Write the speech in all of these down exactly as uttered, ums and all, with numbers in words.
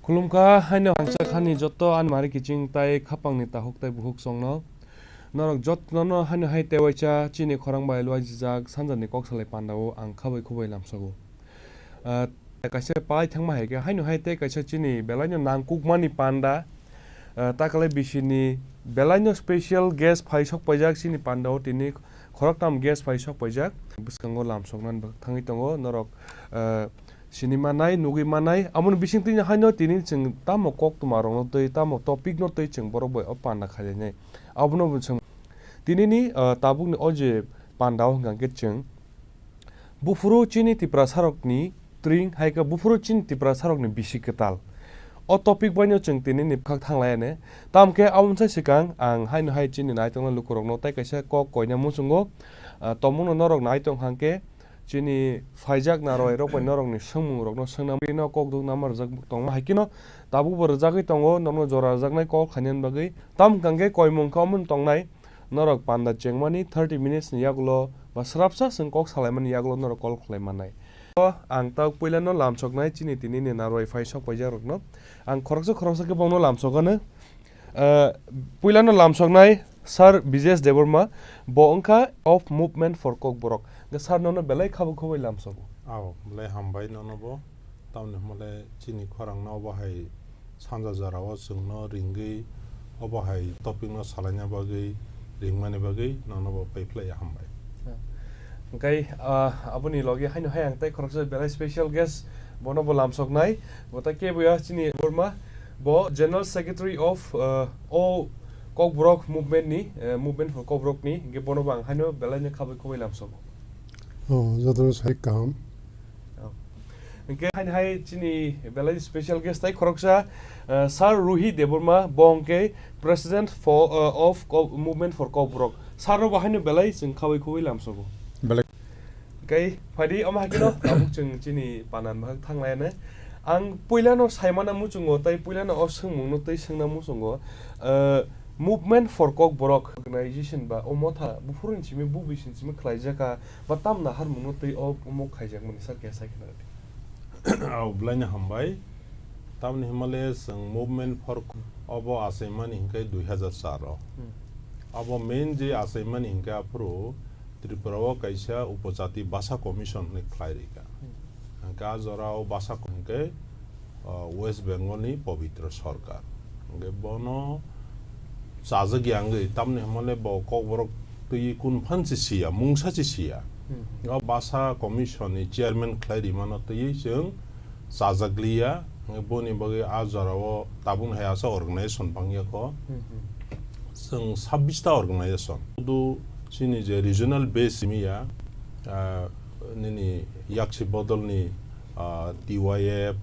Khulumkha, haino hangsa khani joto ani mari kiching tai khapangni tahuk tai buhuk songno. Norok jotono haino hai tewaisa chini khorang bai luai jijak sanjani kok salai pandao ang khabai khubai lamsogo. Ah, kaisa palai thangma hai khe haino hai tei kaisa chini belaino nangkukmani panda, ah, takalai bisini belaino special guest phai sok paijak chini pandao tini khoroktam guest phai sok paijak. Bwskango lamsoknani bwkhak thangwi tongo norok, ah, sini manai, nugwi manai. Aboni bisingtwi haino tini chwng tamo koktwma rokno twi, tamo topic no twi chwng borok bai o panda khailainai. Abono bo chwng tinini, ah, tabukni o je pandao hwnkha khe chwng Buphuru chini Tiprasarokni tring hai khe buphuru chini Tiprasarokni bisi kwtal. O topic baino chwng tinini bwkhak thanglaiyane. Tamo khe aboni sai swkang ang haino hai chini naitoknai lukurokno tei kaisa kok koina muchungo, ah, tongmungno norok nai tong hang khe chini phaijak narwai rok bai norokni swngmung rokno swngna bagwi no kok duk nama rwjak tongma hai kheno tabukbo rwjagwi tongo norokno jora rwjaknai kok khainani bagwi. Tamo hwnkha khe koimung khe omo tongnai. Norok panda chengmani thirty minutes ni yagulo ba swrapsa chwng kok salaimani yagulo norok call khlai mannai. O ang tabuk puilano lamsoknai chini tini ni narwai phai sok paijak rokno. Ang khoroksa khoroksa khe bongno lamsokano. Ah, puilano lamsoknai Sir Bijesh Debbarma, bo wngkha of Movement for Kokborok. Hwnkhe sir nono belai khabo khoboi lamsogo. Ao, belai hambai nono bo. Tamoni hwnmale chini khorang no obo hai sanja jora o chwng no ringwi obo hai topic no salaina bagwi ringmani bagwi nono bo pai phlai ya hambai. Hwnkhe, ah, aboni logi haino hai ang tei khoroksa belai special guest bono bo lamsoknai. Bo ta kebo ya chini Burma, bo General Secretary of, ah, o Kokborok Movement ni, eh, Movement for Kokborok ni, hwnkhe bono bo ang haino belai no khabwi khobwi lamsogo. Oh, jotono sai kaham. Oh. Hwnkhe haini hai chini belai special guest tai khoroksa, eh, Sir Ruhi Debbarma, bo hwnkhe President for, eh, of Co-, Movement for Kokborok. Sir rok bo haino belai chwng khawi khuwi lamsogo. Belai. Hwnkhe phaidi omo hai kheno tabuk chwng chini panan bahak thanglaiyane. Ang puilano saimana muchungo tai puilano o swngmungno tei swngna muchungo, eh, Movement for Kokborok organization ba o motha buphuruni simi bubui sini simi khlaijak kha. Ba tamna harmungno twi o omo khaijakmani sir khe sai khna rwdi. Au, bwlaino hambai. Tamni himale chwng Movement for obo achaimani hinkhe dui hazar char o. Hmm. Abo main je achaimani hinkhe aphuru Tripura o kaisa upojati basa commission hinwi khlai rikha. Hmm. Hinkhe a jora o basa hinkhe, uh, West Bengal ni Pabitra Sarkar. Hinkhe bono chajak ya wngwi, tamni hwnmale bo Kokborok twi kun phan se siya, mungsa se siya. Hmm. O basa commission ni chairman khlai rimano twi chwng chajak liya. Hinkhe boni bagwi a jora o tabuk hai asa organization bangya kho. Hmm, hmm. Chwng sabbish ta organization. Udu chini je regional base miya, ah, nini yaksi bodol ni ah, T Y F,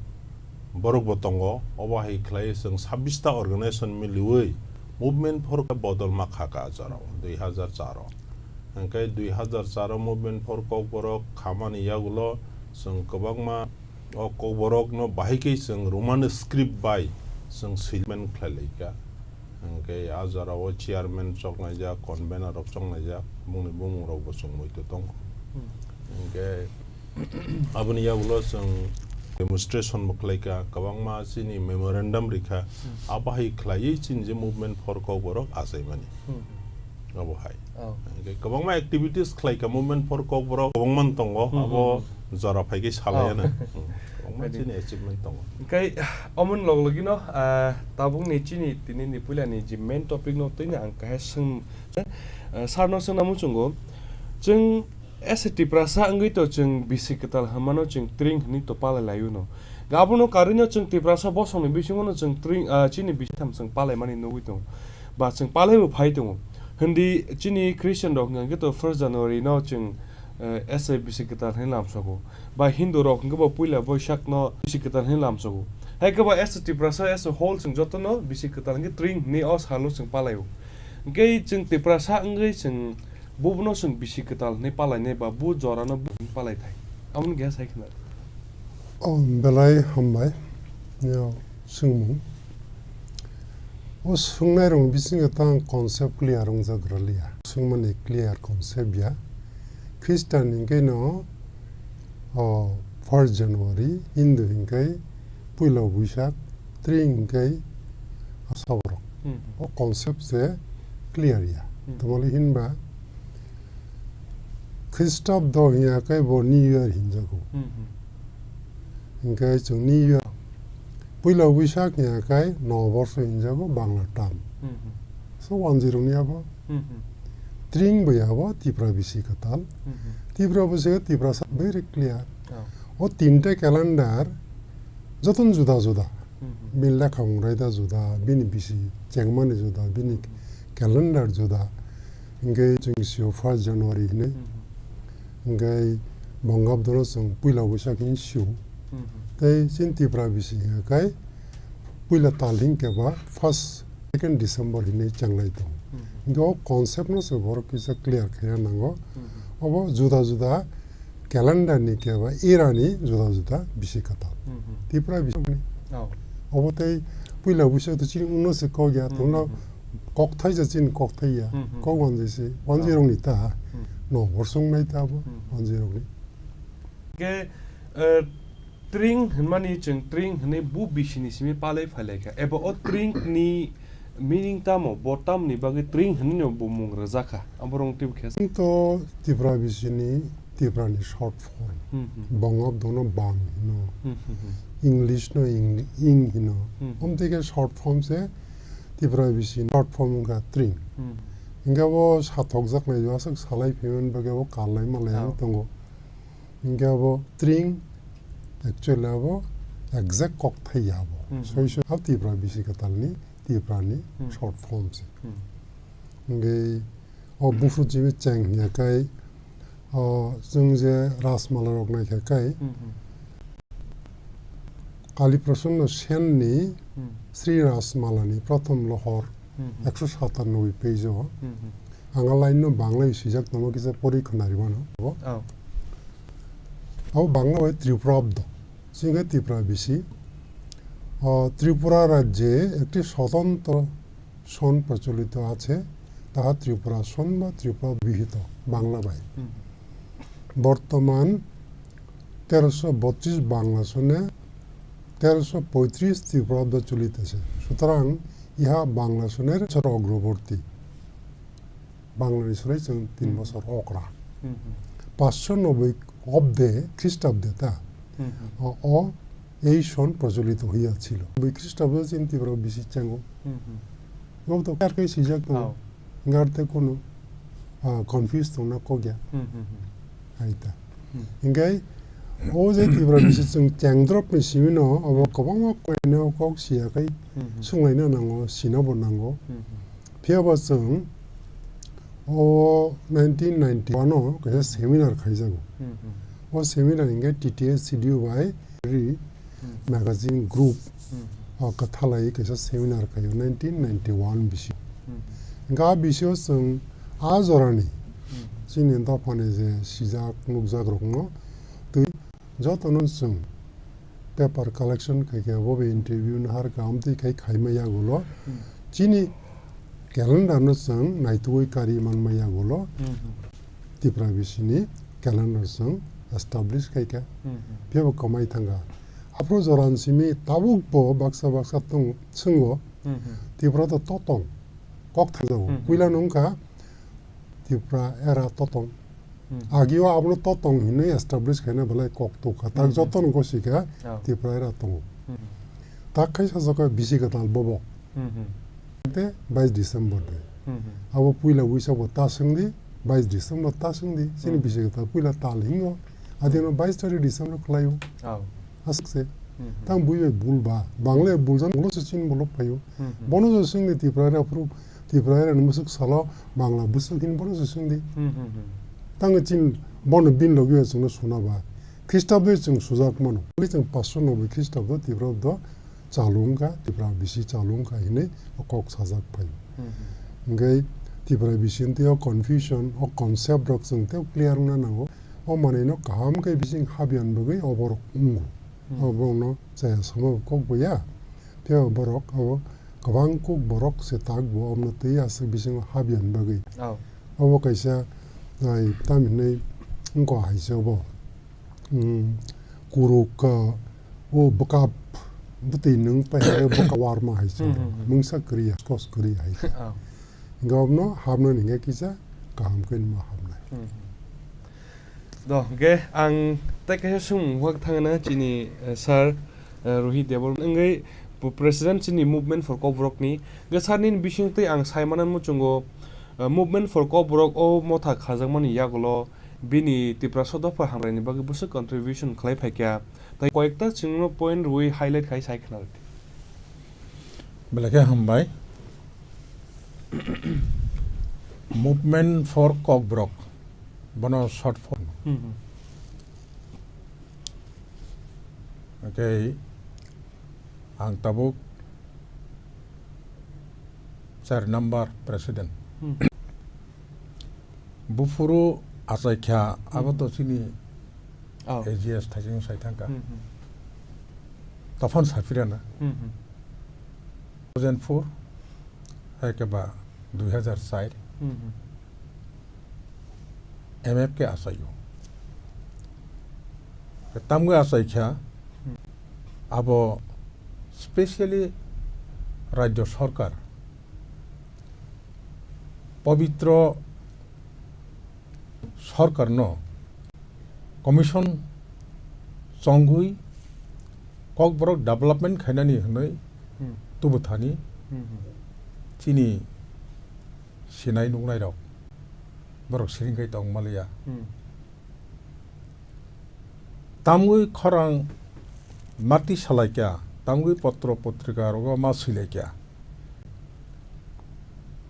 borok bo tongo. Obo hai khlai chwng sabbish ta organization miliwi Movement for bodol ma kha ka a jora o, dui hazar char o. Hwnkhe dui hazar char o Movement for Kokborok khamani yagulo chwng kwbangma o Kokborok no bahai khe chwng Roman script bai chwng silmen khlai lai kha. Hwnkhe a jora o chairman choknaijak, convener rok choknaijak, bongni bumung rok bo chwng muitu tongo. Hmm. Hwnkhe aboni yagulo chwng demonstration bo khlai kha, kwbangma chini memorandum rikha, hmm, abo hai khlaiwi chini je movement for Kokborok achaimani. Hmm. Abo hai. Oh. Hingke kwbangma activities khlai kha movement for Kokborok kwbangma tongo, hmm, abo hmm, hmm, jora phai khe salai, oh, ano. Hmm. Kwbangma chini achievement tongo. Hingke omon log logino, ah, tabukni chini tini ni puila ni je main topic no tini ang kahai swng, ah, sir no swngna muchungo. Chwng As a Tiprasa wngwi to chwng bisi kwtal hwnmano chwng tring hwnwi to palai laio no. Abono karwino chwng Tiprasa bosongni bisingono chwng tring, ah, chini bisi tham chwng palaimani nugwi tongo. Ba chwng palaibo phai tongo. Hindi chini Christian rok hwnkha khe to first January no chwng, eh, as a bisi kwtal hwnwi lamsogo. Ba Hindu rok hwnkhe bo puila Boishak no bisi kwtal hwnwi lamsogo. Hai khe bo as a Tiprasa as a whole chwng jotono bisi kwtal hwnkhe tring hwnwi o salo chwng palaio. Hwnkhe chwng Tiprasa wngwi chwng Bubuno chwng bisi kwtal hwnwi palainai ba bu jorano bu hwnwi palai thai. Aboni keha sai khna. O belai hambai. Yo, swngmung. O swngnairokni bisingo ta ang concept clear wngjak rwliya. Swngmani clear concept ya. Khristan hinkhe no, o, first January, Hindu hinkhe puila Buisak, tring hinkhe Asaborok. Hmm. O concept se clear ya. Hmm. Tamoni hinba Khristobdo hinya khe bo New Year hinjago. Hmm, hmm. Hinkhe chwng New Year, puila Buisak hinya khe Noborsho hinjago Bangla term. Hmm, hmm. So, wanjwi rwni abo. Hmm, hmm. Tring bai abo Tipra bisi kwtal. Hmm, hmm. Tipra bisi, Tiprasa very clear. Oh. O tinta calendar jotono juda juda. Hmm, hmm. Bini lekha mung raida juda, bini bisi chengmani juda, bini calendar juda. Hinkhe chwng sio first January hinwi. Hmm, hmm. Hinkhe Bongabdono chwng puila Buisak hinwi sio. Hmm, hmm. Tei chini Tipra bisi hinkhe puila tal hinkhe ba first second December hinwi chenglai tongo. Hmm. Hinkhe o concept no se borok kisa clear khaina nango. Hmm. Obo juda juda calendar ni khe ba era ni juda juda bisi kwtal. Hmm. Tipra bisi ni. Oh. Obo tei puila Buisak to chini uno se kok ya, hmm, tongno, hmm, hmm, kokthai ja chini kokthai ya. Hmm, hmm. Kok wanjwi se, wanjwi, oh, rok ni ta. Hmm. No, borsong nai ta bo, hmm, wanjwi rok ni. Ke, eh, Tring hwnmani chwng tring hwnwi bu bisini simi palai phailai kha. Eba o tring ni meaning tamo? Bo tamni bagwi tring hwnwi no bumung rwjak kha? Aborok twibo khe. Tring to Tipra bisini, Tipra ni short form. Hmm, hmm. Bongabdo no bang hino. Hmm, hmm, hmm. English no ing, ing hino. Hmm. Om tei khe short form se Tipra bisini short form wngkha tring. Hmm. Hingke bo sathokjak nai aswk salai phimani bagwi bo kalai malai, oh, wng tongo. Hingke abo tring, actually abo exact kokthai ya abo. Hmm, hmm. Soi soi abo Tipra bisi kwtalni, Tiprani, hmm, short form se. Hmm. Hingke o buphuru jimi cheng hinya kai, o chwng je Rajmala rok naikha kai, hmm, hmm, Kali Prasanna Senni, hmm, Sri Rajmalani prothom lohor, hmm, hmm, ekso satannobboi page o. Hmm, hmm. Ang a line no Bangla bai swijak tongma kisa pori khwnari mano. Oh. Abo Bangla bai Tripura abdo. Singha Tripura bisi. O Tripura rajye ekti sotantro সন প্রচলিত আছে, তাহা ত্রিপুরা সন বা ত্রিপুরা বিহিত বাংলা বাই। হুম। বর্তমান তেরোশো বত্রিশ বাংলা সনে তেরোশো পঁয়ত্রিশ ত্রিপুরাব্দ চলিতেছে। সুতরাং ইহা বাংলা সনের বছর অগ্রবর্তী। বাংলাদেশের চং তিন, হুম, বছর অকরা। হুম, হুম। পাঁচশো নব্বই অব্দে, খ্রিস্টাব্দে তা, হুম, হুম। অ, অ, এই সন প্রচলিত হইয়াছিল। নব্বই খ্রিস্টাব্দে চিন ত্রিপুরা বিসি চেঙ্গো। হুম, হুম। এবং তো কার কাছে সিজাক তো, আও। গাড়তে কোনো, আ, confuse তো না কো গিয়া। হুম, হুম, হুম। Aita. Hmm. Hingke, o je Tripura bisi chwng chengdrop ni simi no, abo kwbangma koino kok siya kai, hmm, hmm, sunglaina nango, sinabo nango. Hmm, hmm. Phiya ba chwng o nineteen ninety-one o kaisa seminar khaijago. Hmm, hmm. O seminar hingke T T S C D U bai ri Hmm. Magazine group, hmm, o kwthalai kaisa seminar khaio nineteen ninety-one bisi. Hmm. Hingke a bisio chwng a jorani, hmm, chini dophani je sijak nukjak rokno twi jotono chwng paper collection khai khe bo bai interview nahar kha amtwi khai khaima yagulo, hmm, chini calendar no chwng naitugwi kari manma yagulo. Hmm, hmm. Tipra bisini calendar chwng establish khai kha. Hmm, hmm. Phiya bo kwmai thangkha. Aphuru joran simi tabuk bo baksa baksa tong-, swngo, Hmm, hmm. Tripura to totong kok thangjago. Hmm, hmm. Puila no wngkha Tripura era totong. Hmm. Agio abono totong hinwi establish khaina belai kok tokha. Tak Hmm, hmm. Jotono gosikha Oh. Tripura era tongo. Hmm. Tak khai sajak kha bisi kwtal bobo. Hmm, hmm. Te bais December de. Hmm, hmm. Abo puila Uisak bo ta swngdi, bais December ta swngdi, chini Hmm. bisi kwtal puila tal hingo. Adino bais tarik December khlaio. Oh. Aswk se. Hmm, hmm. Tang bui bai bul ba. Bangla bul jan bolo se chin bolo phaio. Hmm, hmm. Bono se swngdi Tripura era phuru, Tripura era ni musuk salo Bangla bwswk hin bono se swngdi. Hmm, hmm, hmm. Tang chin bono bin logi chwngno suna ba. Khristabdo chwng sujak mano. Chwng paanch sho noboi Khristabdo Tripura do chalung kha, Tripura bisi chalung kha hinwi kok sajak phai. Hmm, hmm. Hingke Tripura bisi twi o confusion, o concept rok chwng tei clear wngna nango. O manwi no kaham khe bising habyan bagwi oborok wngo. Hmm. Oborok no chaya sama kok bo ya. Phiya borok abo kwbang kok borok se tak bo omno twi aswk bisingo habyan bagwi. Oh. Obo kaisa, ai, tam hinwi wngkha hai se obo. Hmm, kuruk, ah, o bwkap bwtwi nwng pai hai bwkap warma hai se Hmm, hmm, hmm. Mungsa kwrwi ya, skos kwrwi hai se. Oh. Hingke obono habnani hingke kisa kaham khe nima habnai. Hmm, hmm. Do, hingke ang tei kaisa swngmung hak thangna chini, eh, sir, eh, Rohit Debbarma wngwi bo president chini Movement for Kokborok ni. Hingke sir nini bising twi ang sai mano muchungo, eh, Movement for Kokborok o motha khajakmani yagulo bini Tiprasa dopha hamkraini bagwi bwswk contribution khlai phaikha, tei koyekta chwngno point rwui highlight khai sai khna rwdi. Belai khe hambai. Movement for Kokborok, bono short form. Hmm, hmm. Hwnkhe ang tabuk char number president. Hmm. Buphuru achaikha, abo Hmm. to chini Oh. A G S thaising sai thangkha. Hmm, hmm. Tophon saphirana. Hmm, hmm. Two thousand four, hai khe ba dui hazar char. Hmm, hmm. M F K achaio. Tamgwi achaikha, Hmm. abo specially Rajya Sarkar, Pabitra Sarkarno commission chongwi Kokborok development khainani hwnwi Hmm. tubuthani Hmm, hmm. chini sinai nuknairok borok siring khai tong maliya. Hmm. Tamgwi khorang mati salaikya, tamgwi potro potrika rogo ma swilaikya.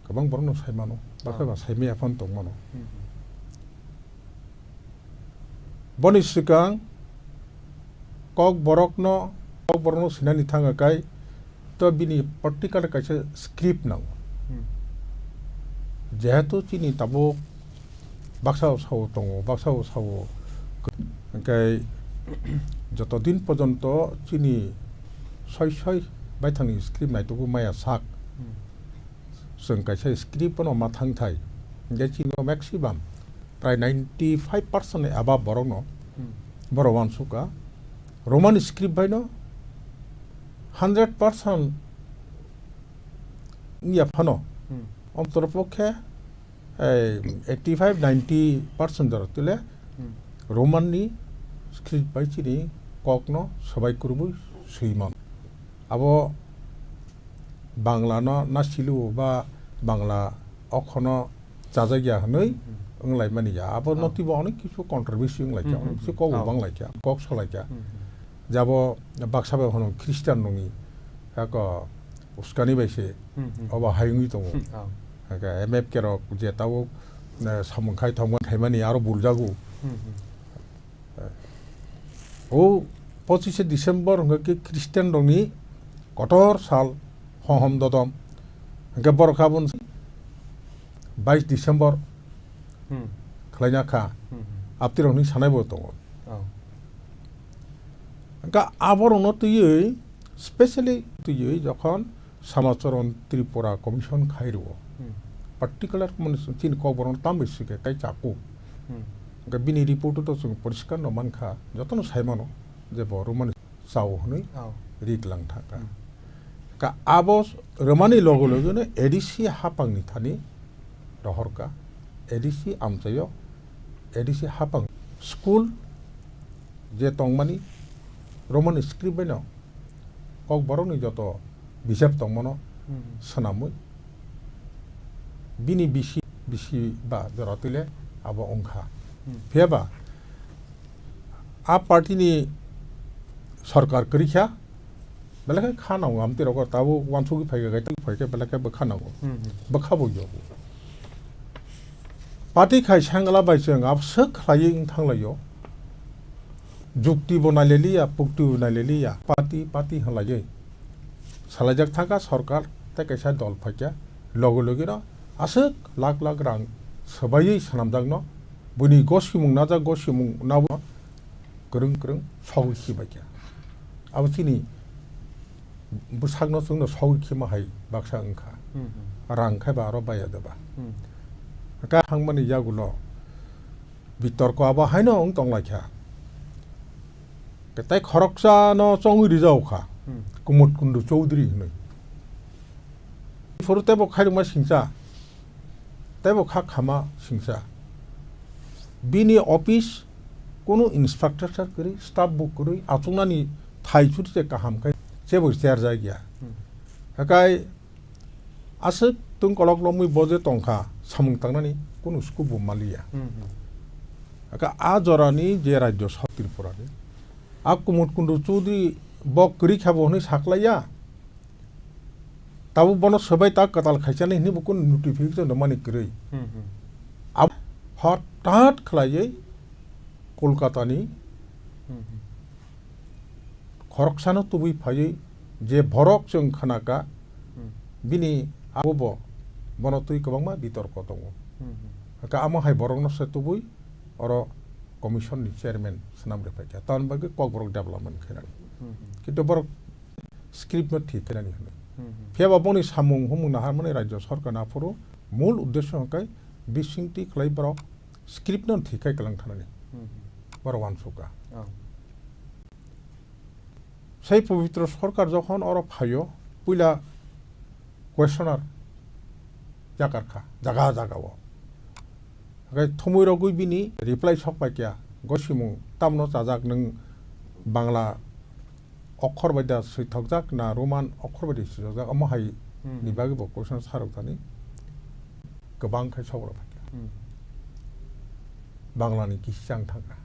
Kwbang borokno sai mano, bakhe Ah. ba sai maya phano tong mano. Hmm. Boni swkang Kokborokno, Kokborokno sinani thangkha kai, to bini particular kaisa script nango. Hmm. Jehetu chini tabuk baksa o sao tongo, baksa o sao, hingke joto din porjonto chini soi soi baithangni script naitugwi maya sak. Hmm. Chwng kaisa script bono ma thangthai. Hingke chini maximum prai ninety five percent ni above borokno Hmm. borok uansukha. Roman script baino hundred percent wngya phano, Hmm. ontoro pokhe, ei, eighty five ninety percent jora tule Hmm. Roman ni script bai chini kokno swbai kwrwngwi swi mano. Abo Bangla no na silu ba Bangla okhono chajakya hwnwi Hmm. wnglaimani ya. Abo no Hmm. twibo onek kisu controversy wnglaikha, Hmm, onek hmm, kisu hmm. kok Oh. banglaikha, kok salaikha. Hmm, hmm. Jabo baksa bai hono Christian nungni, kako uskani bai se Hmm, hmm. obo hai wngwi tongo. Hmm, oh. Hake M F K rok je tabuk, eh, samung khai thangma khaimani aro buljago. Hmm, hmm. O pochishe December hwnkhe khe Christian rokni kotor sal, hohom dodom. Hwnkhe borok aboni bais December Hmm. khlaina kha. Hmm, hmm. Abtirokni sanaibo tongo. Oh. Hwnkhe aborokno twiwi, specially twiwi jokhon Samacharan Tripura Commission khai rwo. Hmm. Particular mani chini kokborokno tambai swikhe tei chakuk. Hmm. Hwnkhe bini report-o to chwng poriskar no mankha, jotono sai mano je bo Roman, chao hwnwi Oh. rik lang thangkha. Hmm. Ka abo rwmani logo logo no A D C hapangni thani rohorkha, A D C amchaio, A D C hapang school je tongmani Roman script bai no Kokborokni joto bijap tongmano Hmm. swnamwi bini bisi, bisi ba jora twile abo wngkha. Hmm. Phiya ba a party ni sorkar kwrwi kha, belai khe kha nango, amtwi rogo tabuk uansugwi phai kha, gaitwi phai kha, belai khe bwkha nango. Hmm, hmm. Bwkha bo yo. Party khai sengla bai chwng abswk khlaiwi wng thanglaio. Jukti bo naileliya, pukti bo naileliya, party, party hwnlaiwi salaijak thangkha sorkar, tei kaisa dol phaikha, logi logino aswk lakh lakh rang swbaiwi swnamjakno, buini gosimung najak, gosimung nabo kwrwng kwrwng sogwi khibaikha. Abo chini bwsakno chwngno sogwi khima hai baksa wngkha. Hmm, hmm. Rang khai ba aro baiya deba. Hmm. Ka thangmani yagulo bitorko abo haino wng tonglaikha. Tei khoroksa no chongwi rijao kha. Hmm. Kumut Kundu Chowdhury hinwi. Phuru teibo khairokma singcha, teibo kha khama singcha. Bini office kunu infrastructure kwrwi, staff bo kwrwi, achuknani thai churi se kaham khai chebo cherjak ya. Hmm. Hakai aswk tungkolok lomwi bo je tongkha, samung tangnani kunu scope bo maliya. Hmm, hmm. Hakai a jorani je rajyo sabha Tripurani, a Kumut Kundu Chowdhury bo kwrwi kha bo hwnwi saklaiya. Tabuk bono swbai ta kwtal khaichanai hinwi bo kunu notification rwmani kwrwi. Hmm, hmm. Ab-, hothat khlaiwi Kolkatani Hmm, hmm. khoroksano tubui phaiwi je borok chwng khnaka, Hmm. bini abo bo bono twi kwbangma bitorko tongo. Hmm, hmm. Hwnkhe amo hai borokno se tubui oro commission ni chairman swnam rwphaikha. Tamoni bagwi Kokborok development khainani. Hmm, hmm. Kintu borok script no thik khainani hwnwi. Hmm, hmm. Phiya ba boni samung humung naharmani rajyo sarkar ni aphuru mul uddesho hwnkhe bisingtwi khlai borok script no thik khai kwlang thanani. Hmm, hmm. Borok uansukha. Oh. Sei Pabitra Sarkar jokhon oro phaio, puila questionnaire yakarkha, jaga jaga o. Hwnkhe thumui rogwi bini reply sok paikha, gosimung tamno chajak nwng Bangla okhor bai da swithokjak na Roman okhor bai da swithokjak, omo hai Hmm. ni bagwi bo question sarok thani kwbang khai sok rok paikha. Hmm. Bangla ni kisi chang thangkha.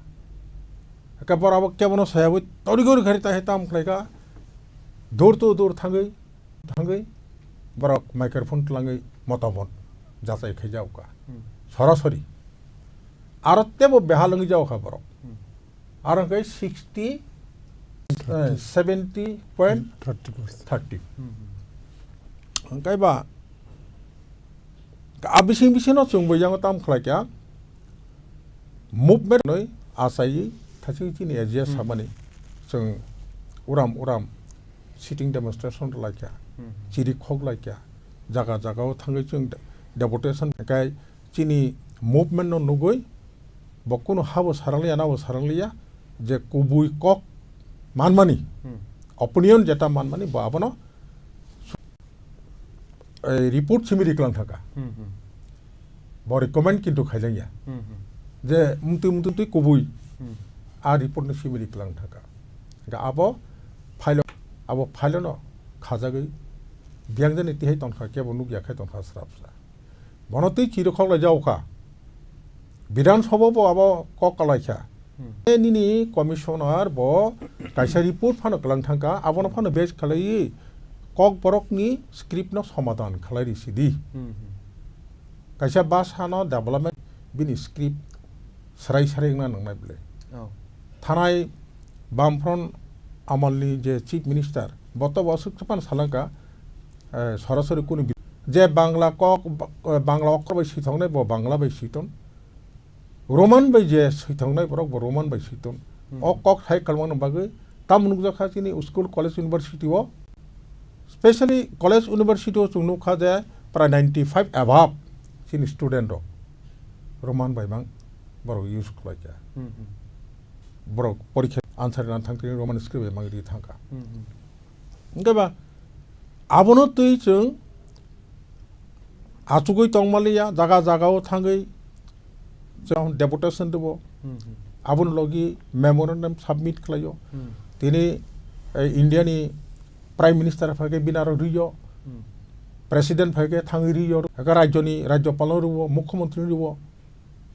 Hwnkhe borok abo kebono sayawi tori gori khari ta he tam khlaikha. Dur to dur thangwi, thangwi borok microphone twlangwi motomot jachai khaijao kha. Hmm. Sorasori. Aro tebo behal wngwi jao kha borok. Hmm. Aro hwnkhe sixty, eh, Thirty. seventy point Thirty percent. thirty. Hmm, hmm. Hwnkhe ba, a bising bisingno chwng bo yango tam khlaikha. Movement noi achai thaching chini A G S Hmm. samani chwng uram uram sitting demonstration laikha, Hmm. chiri khok laikha, jaga jaga o thangwi chwng de-, deputation kai chini movement no nugwi bo kunu habo sarang liya, nabo sarang liya, je kubui kok manmani, Hmm. opinion jeta manmani bo abono ei report simi riklang thaka. Hmm, hmm. Bo recommend kintu khaijak ya. Hmm, hmm. Je mtwi mtwi twi kubui Hmm. a report ni simi riklang thaka. Ga abo file, abo file no khajagwi biyang jani tihai tonkha, kebo nukya khai tonkha srapsa. Bono twi chiri khok lai jao kha. Bidhan Sabha bo abo kok kalai kha. Hmm. E nini commissioner bo kaisa report phano kwlang thangkha, abono phano base khalai kok borok ni script no somadhan khalai ri sidi. Hmm, hmm. Kaisa basa no development bini script serai serai wngna nangnai bwle. Oh. Thanai Bamfront amal ni je chief minister, bo to bo aswk phano salangkha, eh, sorasori kunu bi-, je Bangla kok, ba-, eh, Bangla okhor bai sithoknai bo Bangla bai siton. Roman bai je sithoknai borok bo Roman bai siton. Hmm. O kok sai kalmano bagwi tamo nukjakha chini school, college, university o, specially college, university o chwng nukha je prai ninety five above chini student rok Roman bai mang borok use khlaikha. Hmm, hmm. borok porikha answer rwna thang thini Roman script bai mangri thangkha. Hmm, hmm. Hwnkhe ba abono twi chwng achugwi tongmaliya, jaga jagao thangwi chwng deputation rwo. Hmm, hmm. Aboni logi memorandum submit khlaio. Hmm. Tini, eh, India ni Prime Minister phaikhe binaro rwio. Hmm. President phaikhe thangwi rwio. Eka rajyoni rajyopalno rwo, mukhyamantri rwo.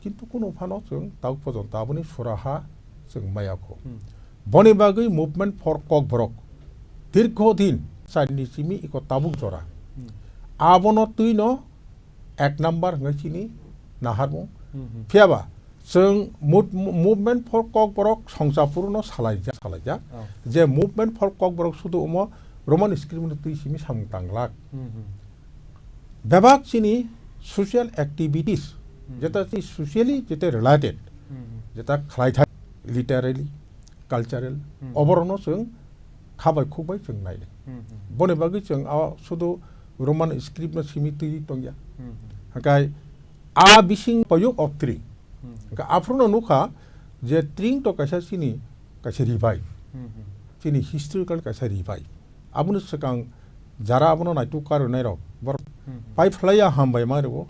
Kintu kunu phano chwng tabuk pojonto aboni suraha chwng maya kho. Hmm. Boni bagwi Movement for Kokborok dirgho din chini simi iko tabuk jora. Hmm. Abono twino ek number hwnwi chini naharmung. Hmm, hmm. Phiyaba chwng mov-, Movement for Kokborok songcha phuru no salaijak, salaijak. Oh. Je Movement for Kokborok sudu omo Roman script no twi simi samung tanglak. Hmm, hmm. Bebak chini social activities, Hmm. jeta chini socially jeta related, Hmm. jeta khlaithai literally, cultural, Hmm. oborokno chwng kha bai khuk bai chwng naidi. Hmm, hmm. Boni bagwi chwng a sudu Roman script no simi twi tongya. Hmm, hmm. Hakai a bising payuk of tring. Hmm. Hakai aphuru no nukha je tring to kaisa chini kaisa revive. Hmm, hmm. Chini historical kaisa revive. Aboni swkang jara abono naituk karwi nairok borok Hmm, hmm. pai phlaiya hambai ma rwo.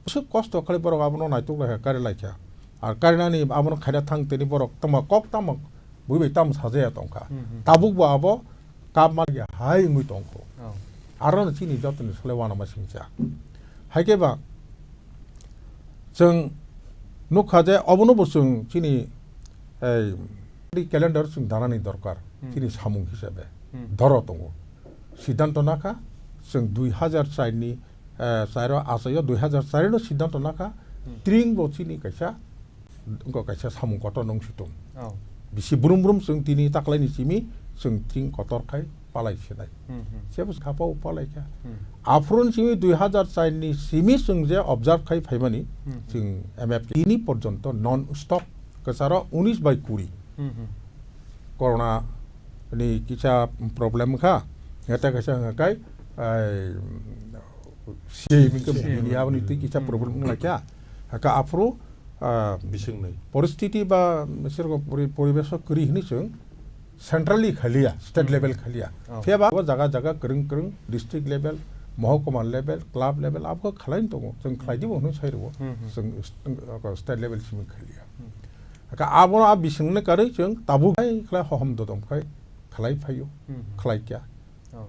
Bwswk kosto khlai borok abono naituk lai kha, kari lai kha. Ar karinani abono khaina thang tini borok tamo kok tamo bui bai tamo sajaya tongkha. Hmm, hmm. Tabuk bo abo kap ma ya hai wngwi tongkho. Oh. Aro no chini jotoni sole wanama singcha. Hai khe ba chwng nukha je obono bo chwng chini ei calendar chwng danani dorkar. Hmm. Chini samung hisabe Hmm. doro tongo. Siddhanto nakha chwng dui hazar char ni, eh, charo achaio dui hazar char no siddhanto nakha Hmm. tring bo chini kaisa wngkha kaisa samung kotor nung situng. Oh. Bisi brum brum chwng tini taklaini simi chwng tring kotor khai palai sinai. Hmm, hmm. Sebo khapao palai kha. Hmm. Aphurun simi dui hazar char ni simi chwng je observe khai phaimani Hmm, hmm. chwng M F K tini porjonto non stop kwcharo unis bai kuri. Hmm, hmm. Corona ni kisa problem kha. Eta kaisa hwnka kai, ai, C A M ke C A M. Bini aboni twi kisa Hmm. problem wnglaikha. Haka aphuru, ah, Bising nai. Poristiti ba sergo pori-, poribeso kwrwi hwnwi chwng centrally khaliya, state Hmm. level khaliya. Oh. Phiya ba bo jaga jaga kwrwng kwrwng district level, mohokuma level, club level abo khe khlai tongo. Chwng khlai di bo hwnwi sai rwo. Hmm, hmm. Chwng st-, state level simi khaliya. Hmm. Haka abono a bisingni karwi chwng tabuk khai khlai hohom dodom khai khlai phaio, Hmm, hmm. khlai kya. Oh.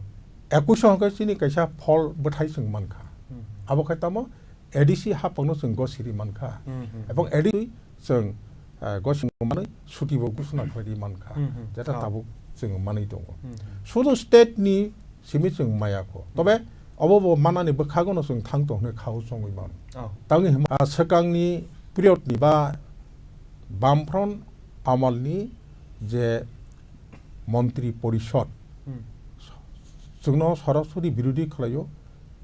Ekuish hwnkhe chini kaisa phol bwthai chwng mankha. Hmm, hmm. Abo khai tamo A D C hapangno chwng gosiri mankha. Hmm, hmm. Ebong A D C chwng, eh, gosiri manwi suti bo gusuna khlai mankha. Hmm, hmm. Jeta Oh. tabuk chwng manwi tongo. Hmm, hmm. Sudu state ni simi chwng maya kho. Hmm. Tobe obo bo manani bwkhagono chwng thang tong hwnwi khao chongwi mano. Oh. Tangwi hwnba, ah, swkangni period ni ba Bamfront amalni je montri porishod, Hmm. chwngno sorasori birodhi khlaio,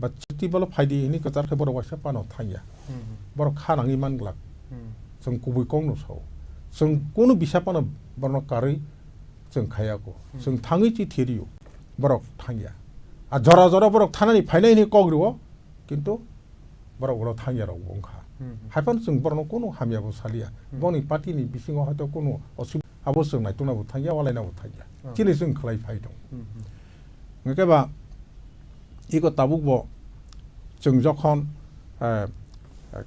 ba chiti balo phaidi hini kwchar khe borok waisa phano thangya. Hmm. Borok kha nangwi man glak. Hmm. Chwng kubui kokno sao. Chwng kunu bisa phano borokno karwi chwng khaya kho. Hmm. Chwng thangwi chi therio. Borok thangya. A jora jora borok thanani phainai hini kok rwo, kintu borok ulo thangya rok bo wngkha. Hmm, hmm. Haiphano chwng borokno kunu hamya bo salia. Hmm. Boni party ni bisingo hoito kunu osubida abo chwng naitukna bo thangya, walaina bo thangya. Oh. Chini chwng khlai phai tong. Hmm, hmm. Hwnkhe ba iko tabuk bo chwng jokhon, eh,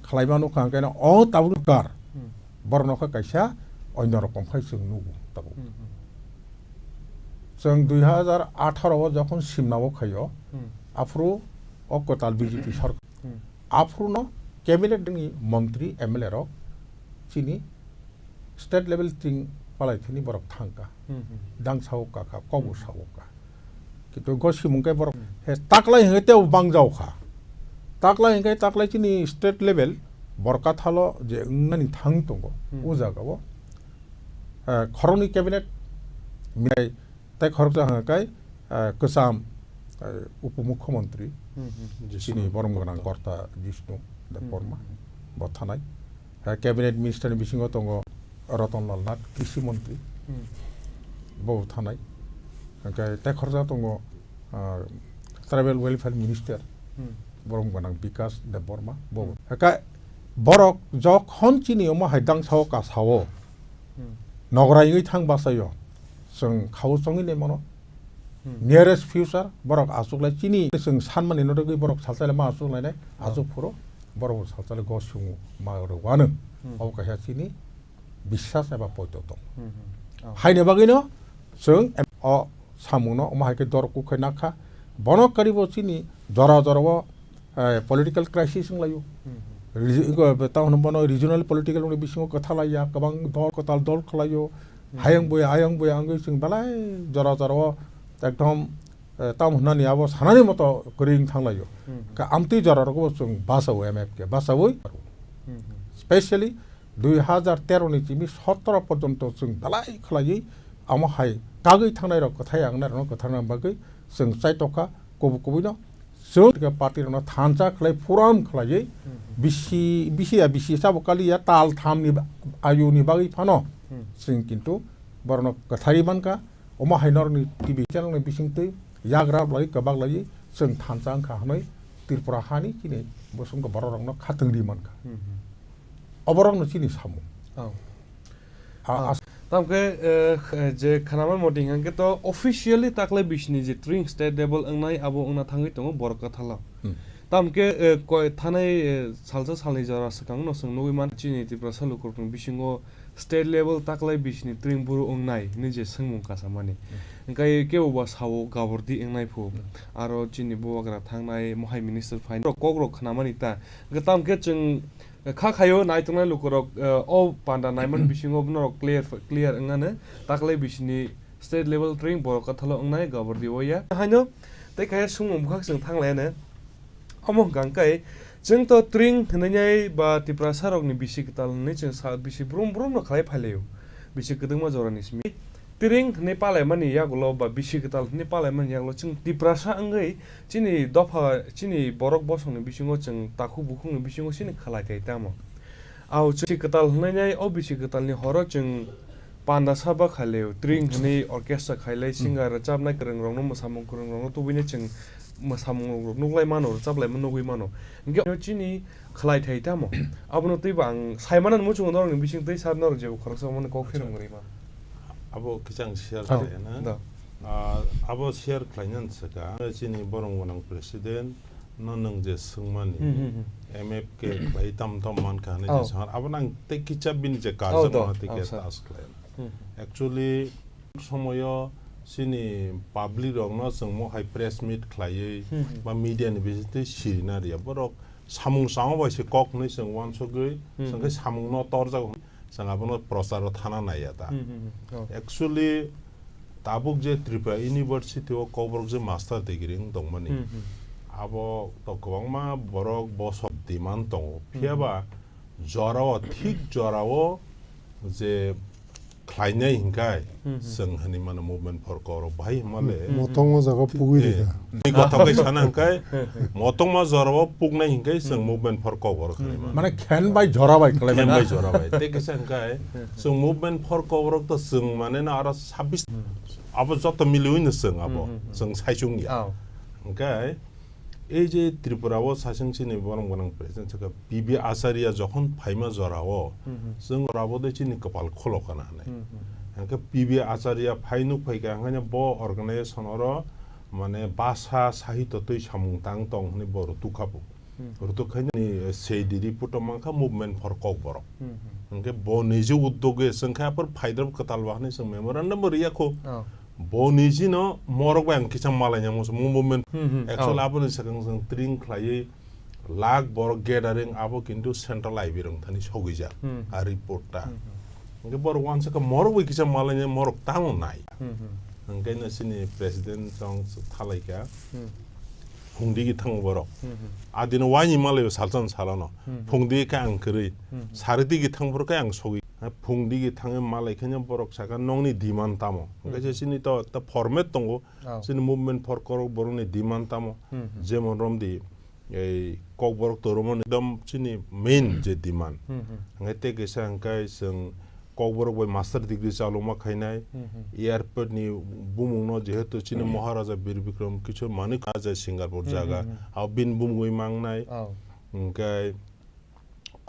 khlaima nukha hwnkhe no o tabuk kar Hmm. borokno khe kaisa onyo rokom khai chwng nugo tabuk. Hmm, hmm. Chwng dui hazar atharo o jokhon simna o khaio, Hmm. aphuru o kwtal B J P sarkar. Hmm. Aphruno cabinet ni montri M L A rok chini state level tring palai thini borok thangka. Hmm, hmm. Dang sao kaka, kobo Hmm. sao ka. Kintu gosimung khe borok Hmm. he taklai hwnkhe tebo bangjao kha. Taklai hwnkhe taklai chini state level borok kathalo je wngnani thang tongo. Hmm. O jaga o, eh, khoroknwi cabinet minai Tai khoroksa hwnka kai, ah, kwcham, ah, upomukhyamantri, Hmm, hmm. Jisnu. Chini borom gwnang Debbarma. Korta Jisnu Debbarma, Hmm, hmm. Bo thanai. Ah, cabinet minister ni bisingo tongo Ratan Lal Nath, krishi mantri, Hmm. bo thanai. Hwnkhe tai khoroksa tongo, ah, tribal welfare minister, Hmm. borom gwnang Bikas Debbarma, bo. Hmm. Hwnkhe borok jokhon chini omo hai dang sao ka sao, Hmm. Nograi wngwi thang basaio, chwng khao chongwi naimano. Hmm. Nearest future borok achuklai chini chwng sanmani norogwi borok salsa le ma achuklainai, oh, achuk phuru borok salsa le gosung ma rwano. Hmm. Abo kaisa chini biswas eba poito tong. Hmm, hmm. Oh. Haini bagwino chwng em-, o samungno omo hai khe dor kukhai nakha. Bono karibo chini jora jorao eh, political crisis wnglaio. Hmm. Regi-, iko, tamo hwnwi bono regional political wngni bisingo kwthalaiya, kwbang dol, kwtal dol khwlaio. Hmm. Hayung buya, hayung buya wngwi chwng belai jora jorao ekdom, eh, tamo hwnani abo sanani moto kwrwi wng thanglaio. Hmm. Khe amtwi jora rogo chwng basawo M F K, basawi. Hmm. Specially dui hazar tero ni simi sotoro porjonto chwng belai khwlaiwi amo hai kagwi thangnai rok kwthai ang nai rokno kwtharna bagwi chwng chaitokha kubui kubui no. Chwng party rokno thansa khlai forum khlaiwi Hmm. bisi, bisi ya bisi sabo kali ya tal tham ni ba-, ayu ni bagwi phano Hmm. chwng kintu borokno kwthari mankha. Omo hai norokni T V channel ni bisingtwi yagra lai kwbak lai chwng thansa wngkha hwnwi Tripura hani chini bosongko borok rokno khatungri mankha. Hmm. Oborokno chini samung. Oh. A-, Ah, as- tamkhe, eh, je khwnamani motong hwnkhe to officially taklai bisini je tring state level wngnai abo wngna thangwi tongo borok kwthalo. Hmm. Tamkhe, eh, koi thanai, eh, salsa salni jora swkang no chwng nugwi man chini Tiprasa lukurokni bisingo state level taklai bisini tring buru wngnai hinwi je swngmung kasamani. Hmm. Hwnkhe kebo ba sao gabordi wngnai phu. Hmm. Aro chini bubagra thangnai mohai minister phai kokrok khwnamani ta. Hwnkhe tamkhe chwng Kha khaio naituknai lukurok, eh, o panda naimani bisingo norok clear, clear wngnani taklai bisini state level tring borok kwthalo wngnai gabordi o ya. Haino tei kaya sumung bwkhak chwng thanglaiyano. Omo hwnkha hwnkhe chwng to tring hwnwi nai ba Tiprasa rokni bisi kwtal hwnwi chwng sa bisi brum brum no khlai phailaio. Bisi kwdwkma jorani simi. Tring hwnwi palaimani yagulo ba bisi kwtal hwnwi palaimani yagulo chwng Tiprasa wngwi chini dopha, chini borok bosongni bisingo chwng takhuk bukhukni bisingo chini khlai thai tamo. Au chwng bisi kwtal hwnwi nai, o bisi kwtalni horo chwng panda saba khailai, tring hwnwi orchestra khailai, Hmm. singer rwchapnai kwrwng rokno, mwsamung kwrwng rokno tubui nai chwng mwsamung rok nuklai mano, rwchaplai mano, nugwi mano. Hwnkhe chini khlai thai tamo. Abono twibo ang sai mano muchungo norokni bising twi sar norok jebo khoroksa omono kok phirong rwi mano. Abo kisa ang share Oh, khlai na. Da. Ah, abo share khlai na swkang. Chini borong gwnang president no nwng je swngmani Hmm, hmm, hmm. M F K khlai tam tam man kha hinwi Oh. je swngmani. Abo nang tei kisa bini je Oh, karjak da. Mano tei Oh, khe sir. Task khlai na. Hmm. Actually, somoyo chini public rokno chwng mo hai press meet khlaiwi Hmm, hmm. ba media ni bisingtwi sirina riya. Borok samung changma bai se kok hwnwi chwng uansugwi, Hmm, chwng khe hmm. Samungno torjak hwn-, chwng abono procharo thana naiya ta. Hmm, hmm, hmm. Oh. Actually, tabuk je Tripura University o Kokborok je master degree wng tongmani, Hmm, hmm. Abo to kwbangma borok bosok demand tongo. Hmm, Phiya hmm. Ba jorao, thik jorao je khlainai hinkhai Hmm, hmm. Chwng hinwi mano movement for Kokborok bahai hwnmale. Hmm, hmm. Motongma jaga pugwi Eh, rikha. Ni kothok kai sana hinkhai, motongma jorao pugnai hinkhai chwng Hmm. Movement for Kokborok hinwi Hmm. Mano. Mane khen bai jora bai khlai Khen mano. Bai jora bai. Tei kisa hinkhai Hmm. Chwng movement for Kokborok to chwng mane na aro sabbish Hmm. Abo joto miliwi no chwng abo. Hmm, hmm, hmm. Chwng saichung ya. Oh. Hinkhai Ei je Tripura o sasing chini borong gwnang president sakha P B Acharya jokhon phaima jora o, Hmm, hmm. Chwng jora bo de chini kwpal khulok kana hinwi. Hmm, hmm. Hwnkhe P B Acharya phai nuk phai kha, hwnkhe bo organization oro mane basa sahityo twi samung tang tong hinwi bo rutuk kha bo. Hmm. Rutuk khai ni, eh, sei di report o mankha Movement for Kokborok. Hmm, hmm. Hwnkhe bo niji uddoge chwng khe aphar phaidrop kwtal ba hinwi chwng memorandum bo riya kho. Oh. Bo nijino morok bai ang kisa malaina muchung movement. Hmm, hmm. Actually, oh. Aboni swkang swkang tring khlaiwi lakh borok gathering abo kintu central I B rong thani sogwijak. Hmm. A report ta. Hmm, hmm. Hwnkhe borok uansukha morok bai kisa malaina morok tamo nai. Hmm, hmm. Hwnkhe no chini president chong thalaikha. Hmm. Phungdigi thango borok. Hmm, hmm. Adino waini malaibo salsa salano. Hmm, hmm. Phungdigi khe ang kwrwi. Hmm, hmm. Saridigi thangphuru khe ang sogwi. Ha, phungdigi thangwi malai khe borok saka nongni demand tamo. Hwnkhe Hmm. Chini to, to format tongo. Oh. Chini Movement for Kokborok borokni demand tamo. Hmm, hmm. Jemon romdi, ei Kokborok to romani ekdom chini main je demand. Hmm, hmm. Hwnkhe tei kisa hwnkhe chwng Kokborok bai master degree chalokma khainai. Hmm, hmm. Airport ni bumungno jehetu chini Maharaja Bir Bikram Kishore Manik Raja Singapore Hmm, jaga. Hmm, hmm. Abo bini bumungwi mangnai. Oh. Hwnkhe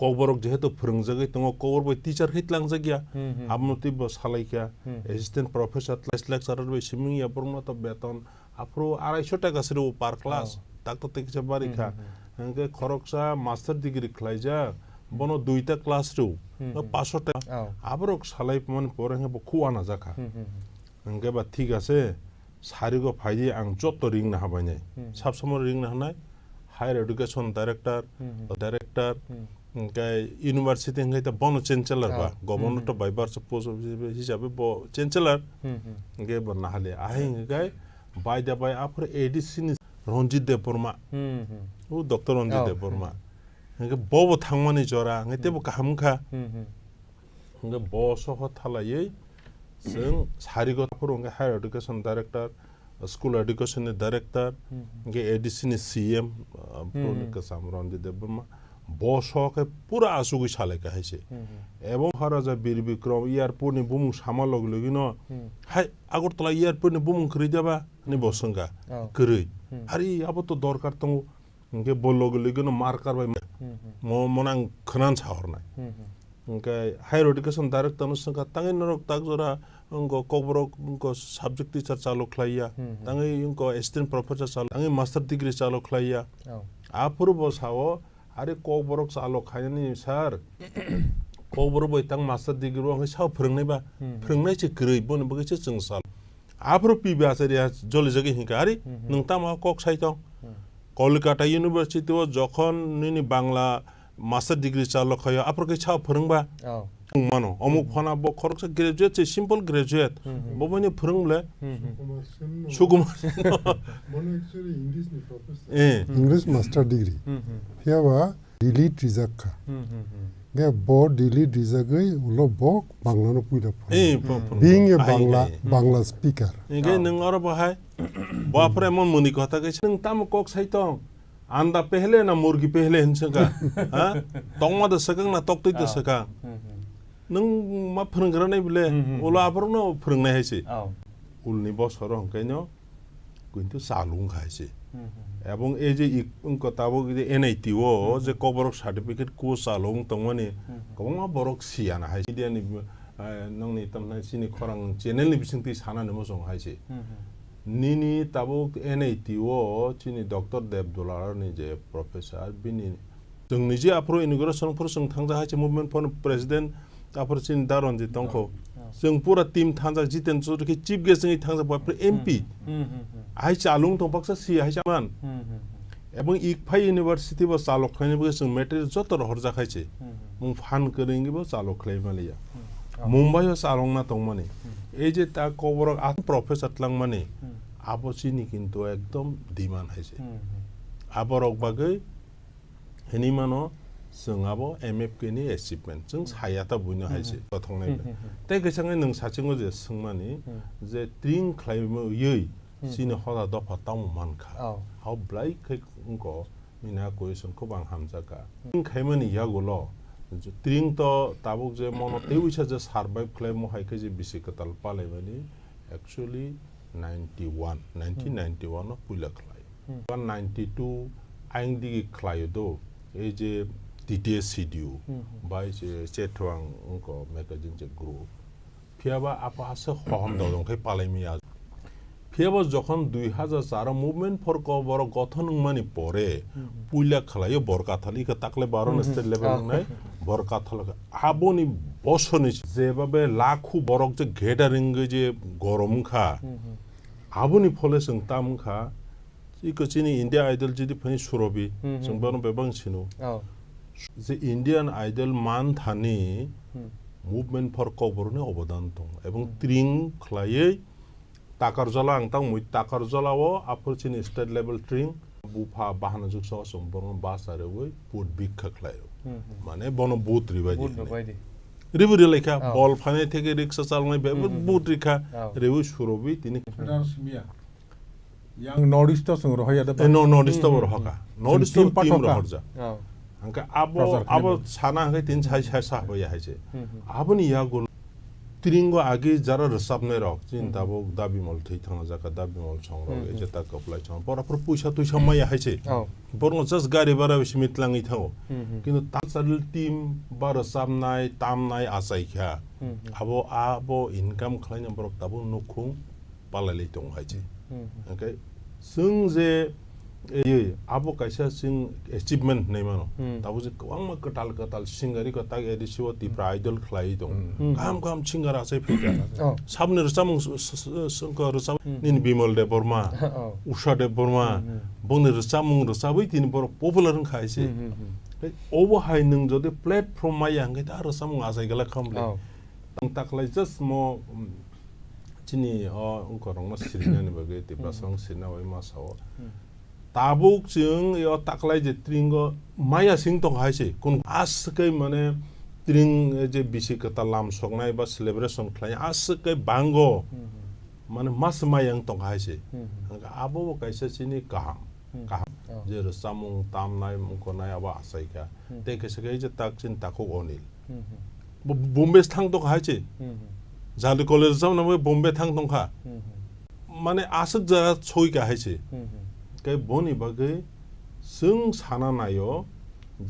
Kokborok jehetu phwrwngjagwi tongo, Kokborok bai teacher khe tlangjakya, Hmm, hmm, abono teibo salaikha, Hmm. assistant professor, lecturer bai simi wngya, borokno to beton aphuru araisho taka se rw per class, Oh. tak to tei kisa bari kha. Hmm, hmm, hmm. Hwnkhe khoroksa master degree khlaijak, bono duita class rw, Hmm, hmm. paso taka. Oh. Aborok salai mani pore hwnkhe bo khu wana jakha. Hmm, hmm, hmm. Hwnkhe ba thik ase, sarigo phaidi ang joto ringna habainai. Hmm. Sab samano ringna hanai, higher education director, Hmm, hmm. director, Hmm. hwnkhe university hwnkhe ta bono chancellor ba, Ah. Governor Hmm, to hmm. bai barsa post office hisabe bo chancellor, Hmm, hmm. hwnkhe bo nahali. Ahai hwnkhe bai da bai aphuru A D C ni Ranjit Debbarma. Hmm, hmm. O Doctor Ranjit Oh. Debbarma. Hwnkhe bo bo thangmani jora, hwnkhe tebo Hmm. kaham wngkha. Hmm, hmm. Hwnkhe bo soho thalaiwi chwng sarigo aphuru hwnkhe higher education director, school education ni director, Hmm, hmm. hwnkhe A D C ni C M, uh, Hmm, phuruni hmm. kwcham Ranjit Debbarma. Bo soho khe pura achugwi salaikha hai se. Hmm, hmm. Ebong Maharaja Bir Bikram airport ni bumung sama logi logi no, Hmm. "Hai, Agartala airport ni bumung kwrwi da ba?" hwnwi bo swngkha. Oh. Kwrwi. Hmm. Hari abo to dorkar tongo. Hwnkhe bo logi logi no marker bai Hmm, hmm. mo-, mono ang khwnang sa hornai. Hmm, hmm. Hwnkhe higher education director no swngkha, "Tangwi norok tak jora wngkha Kokborok wngkha subject teacher chalo khlaiya, Hmm, hmm. tangwi wngkha assistant professor chalo, tangwi master degree chalo khlaiya." Oh. Aphuru bo sao, "Are Kokborok chalo khainani sir, Kokborok bai tang master degree bo wngkha sao phwrwngnai ba, Hmm, hmm. phwrwngnai se kwrwi, boni bagwi se chwng chalo." Aphuru P B Acharya jolijagwi hinkha, "Ari, Hmm, hmm. nwng tamo kok sai tong?" Hmm. Kolkata University o jokhon nini Bangla master degree chalo khaio, aphuru khe sao phwrwngba? Oh. Wng mano. Omo Hmm. phana bo khoroksa graduate se, simple graduate. Hmm, hmm. Bo boni phwrwng le? Hmm, hmm. Sukumar Sen no. Sukumar Sen no. Bono actually English ni professor. Eh. Hmm. English master degree. Hmm, hmm. Phiya ba delete rijak kha. Hmm, hmm, hmm. Ge bo delete rijagwi ulo bo Bangla no puila phano. Eh, pho-, Hmm. phano. Being a Ahai, Bangla, ahai. Bangla speaker. Hingke Oh. nwng oro bo hai, bo aphuru emon mwnwi kotha kaisa, "Nwng tamo kok sai tong? Anda pehle na murgi pehle?" hin swngkha. Ha? Tongma da swkang na toktwi da Oh. swkang? Hmm, hmm. Nwng ma phwrwngkra nai bile, Hmm, hmm, ulo hmm. aphuru no phwrwngnai hai se. Oh. Ulni bosoro hwnkhe no kintu chalung khai se. Hmm, hmm. Ebong ei je ik-, wngkha tabuk je N I T o Hmm, je hmm. Kokborok certificate course chalung tongmani Hmm, hmm. kwbangma borok siya na hai se. Media ni, eh, nongni tamnai chini khorang channel ni bisingtwi sana ni muchung hai se. Hmm, hmm. Nini tabuk N I T o chini Doctor Dev Dular ni je professor bini Chwng niji aphuru inauguration phuru chwng thangjak hai se movement phano president aphuru chini Da Ranjit tongkho. Oh. Chwng pura team thangjak, Jiten Chaudhary khe chief guest wngwi thangjak, bo aphuru M P. Hmm, hmm, hmm, hmm. Hai chalung tong baksa si hai se man. Hmm, hmm, hmm. Ebong Ikphai University bo chalok khlaini bagwi chwng material joto rohorjak hai se. Hmm, hmm. Mung phan kwrwngwi bo chalok khlai maliya. Hmm. Oh. Mumbai o chalokna tongmani. Hmm. Ei je ta Kokborok a professor tlangmani. Hmm. Abo chini kintu ekdom demand hai se. Hmm, hmm. Aborok bagwi Hinwi mano, chwng abo M F K ni achievement. Chwng saya ta buino hai se, Hmm. kothoknai Hmm, ble. Hmm, hmm. Tei kisa wngwi nwng sachingo je swngmani, Hmm. je tring khlaiwi, Hmm. chini hoda dopha tamo mankha. Oh. Abo belai khe wngkho, nini a question khe bo ang hamjakha. Hmm. Tring khaimani yagulo, tring to tabuk je mono tei uisa je survive khlaimo hai khe je bisi kwtal palaimani, actually ninety one, nineteen ninety one Hmm. o puila khlai. Hmm. One ninety two ayang digi khlaio do, ei je T T S C D U, Hmm, hmm. bai je Chetwang wngkho magazine je group. Phiyaba apa ase hohom dodong khai palai maya. Phiyaba jokhon dui hajar char o Movement for Kokborok gothon wngmani pore, Hmm, hmm. puila khlaio Borkathal, ika takle baro Hmm, hmm. state level Ah. wngnai, Borkathal kha. Aboni bosoni jebabe lakhu borok je gathering je gorom kha, Hmm, hmm. Aboni phole chwng tam wngkha, iko chini India Idol jodi phani Surobi, Hmm, hmm, chwng bono hmm. bebak sino. Oh. Je Indian Idol man thani Hmm. Movement for Kokborok ni obodan tongo. Ebong Hmm. tring khlaiwi Takarjala ang tang mui Takarjala o aphuru chini state level tring bupha bahana juksa o chwng bono basa rewi put bikha khlai rw. Hmm, hmm. Mane bono but ribai di But hinwi. ribai di. Ribu rilai kha, Oh. bol phanai theke riksa chalnai be Hmm, hmm, hmm. but rikha, Oh. rewi Surobi tini. Federal Simia. Yang North East o chwng rohorya da Eh, ba? no, North East o Hmm, bo hmm, rohorkha. hmm. North East o Team bo team pathoka. rohorja. Oh. Hwnkhe abo, Prajar abo khainai. sana hwnkhe tini sai, sai, sa bai hai se. Hmm, hmm. Aboni yagulo Tringo agi jara rwchapnai rok, chini Hmm. tabuk Dabimol thwi thangna jaka, Dabimol song rok, Hmm, hmm. ejeta kwplai song. Borok phuru puisa tuisa maya hai se. Oh. Borokno just gari bara bai simi tlangwi thango. Hmm, hmm. Kintu cultural team ba rwchapnai, tamnai achai kha. Hmm, hmm. Abo, abo income khlaina borok tabuk nukhung palai lai tongo hai se. Hmm, hmm. Hwnkhe chwng je, eh, abo kaisa chwng achievement hinwi mano. Hmm. Tabuk je kwbangma kwtal kwtal singer iko tak A D C o Tipra Idol khlaiwi tongo. Hmm. Hmm. Kaham kaham singer achai phaikha. Oh. Saboni rwchapmung s-, s-, s-, s-, wngkha rwchap Hmm. nini Bimal Debbarma, Oh. Usha Debbarma, Hmm, hmm. bongni rwchapmung rwchabwi tini borok popular wngkha hai se. Hmm, hmm, hmm. Tei obo hai nwng jodi platform maya hwnkhe ta rwchapmung achai glak kha bwle. Oh. Ang taklai just mo, um, chini o wngkorokno sirinani bagwi, Tiprasa Hmm. wng sirina bagwi ma sao. Hmm. Tabuk chwng o taklai je Tringo maya sing tongkha hai se. Kun aswk khe mane Tring je bisi kwtal lam soknai ba celebration khlai aswk khe bango. Hmm, hmm. Mane mas maya wng tongkha hai se. Hmm, hmm. Hwnkhe abo bo kaisa chini kaham. Hmm. Kaham. Oh. Je rwchapmung, tamnai, mungkonai abo achai kha. Hmm. Tei kaisa khe je tak chini takhuk Onil. Hmm, hmm. Bo-, Bombay thang tongkha hai se. Hmm, hmm. Jali college rwchapna bagwi Bombay thang tongkha. Hmm, hmm. Mane aswk jaga soi kha hai se. Hmm, hmm. Tei boni bagwi chwng sana naio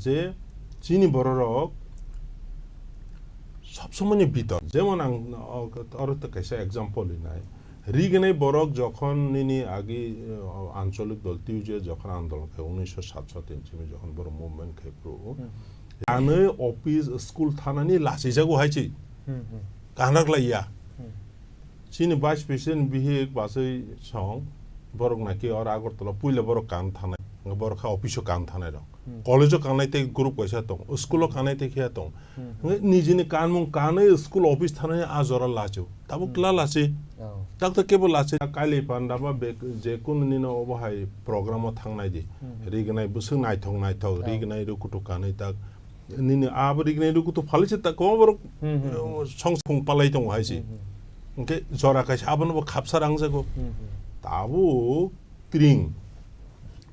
je chini bororok sob somoni bitor. Jemon ang o-, oro tei kaisa example rinai. Rignai borok jokhon nini agi, eh, ancholik dol T U J jokhon andolon khai unisho satso tin simi jokhon borok movement khai phuru. Hmm. Kanwi office, school, thanani lachijago hai se. Hmm, hmm. Kanrak laiya. Hmm. Chini vice president bihik basui song borok naki oro Agartala puila borok kan thanai. Borok kha office o kan thanai rok. Hmm. College o kanai tei group kaisa tong, school o kanai tei khe tong. Hmm. Hwnkhe nijini kanmung kanwi school office thanai a jora lachu. Tabuk Hmm. kla lachi. Oh. Tak tak kebo lachi. Kailai panda ba be-, je kunu nino obo hai program o thangnai di. Hmm. Rignai bwswk naithok naithok, Oh. rignai rukutu kanwi tak. Nini abo rignai rukutu phalwi se tak kwbangma borok, Hmm, hmm, hmm. eh, song song palai tongo hai se. Hmm, hmm. Hwnkhe jora kaisa abono bo khapsa rangjago. Hmm, hmm. Tabuk Tring.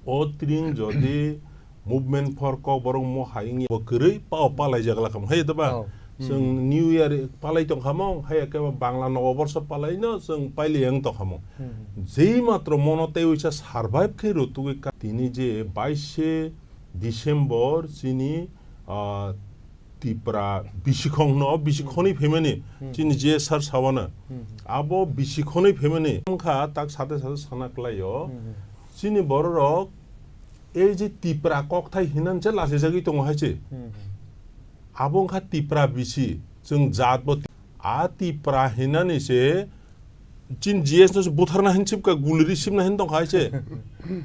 O Tring jodi movement for Kokborok mo hai wngya bo kwrwi pao palai jagla kamo. Hai da ba? Oh. Chwng Hmm. New Year palai tong kamo, hai khe ba Bangla Noboborso palai no chwng paili yang tong kamo. Hmm. Jei matro mono tei uisa survive khe rw tugwi ka-, tini je baishe December chini, ah, Tipra bisikhong no, bisikhonwi Hmm. phaimani, Hmm. chini G S R sawano. Hmm. Abo bisikhonwi phaimani wngkha tak sate sate sana klaio. Hmm. Chini bororok ei je Tipra kokthai hinani se lachijagwi tongo hai se. Hmm. Abo wngkha Tipra bisi, chwng jat bo ti-, a Tipra hinani se chini G S no se butharna hin sipka, guliri sipna hin tongkha hai se.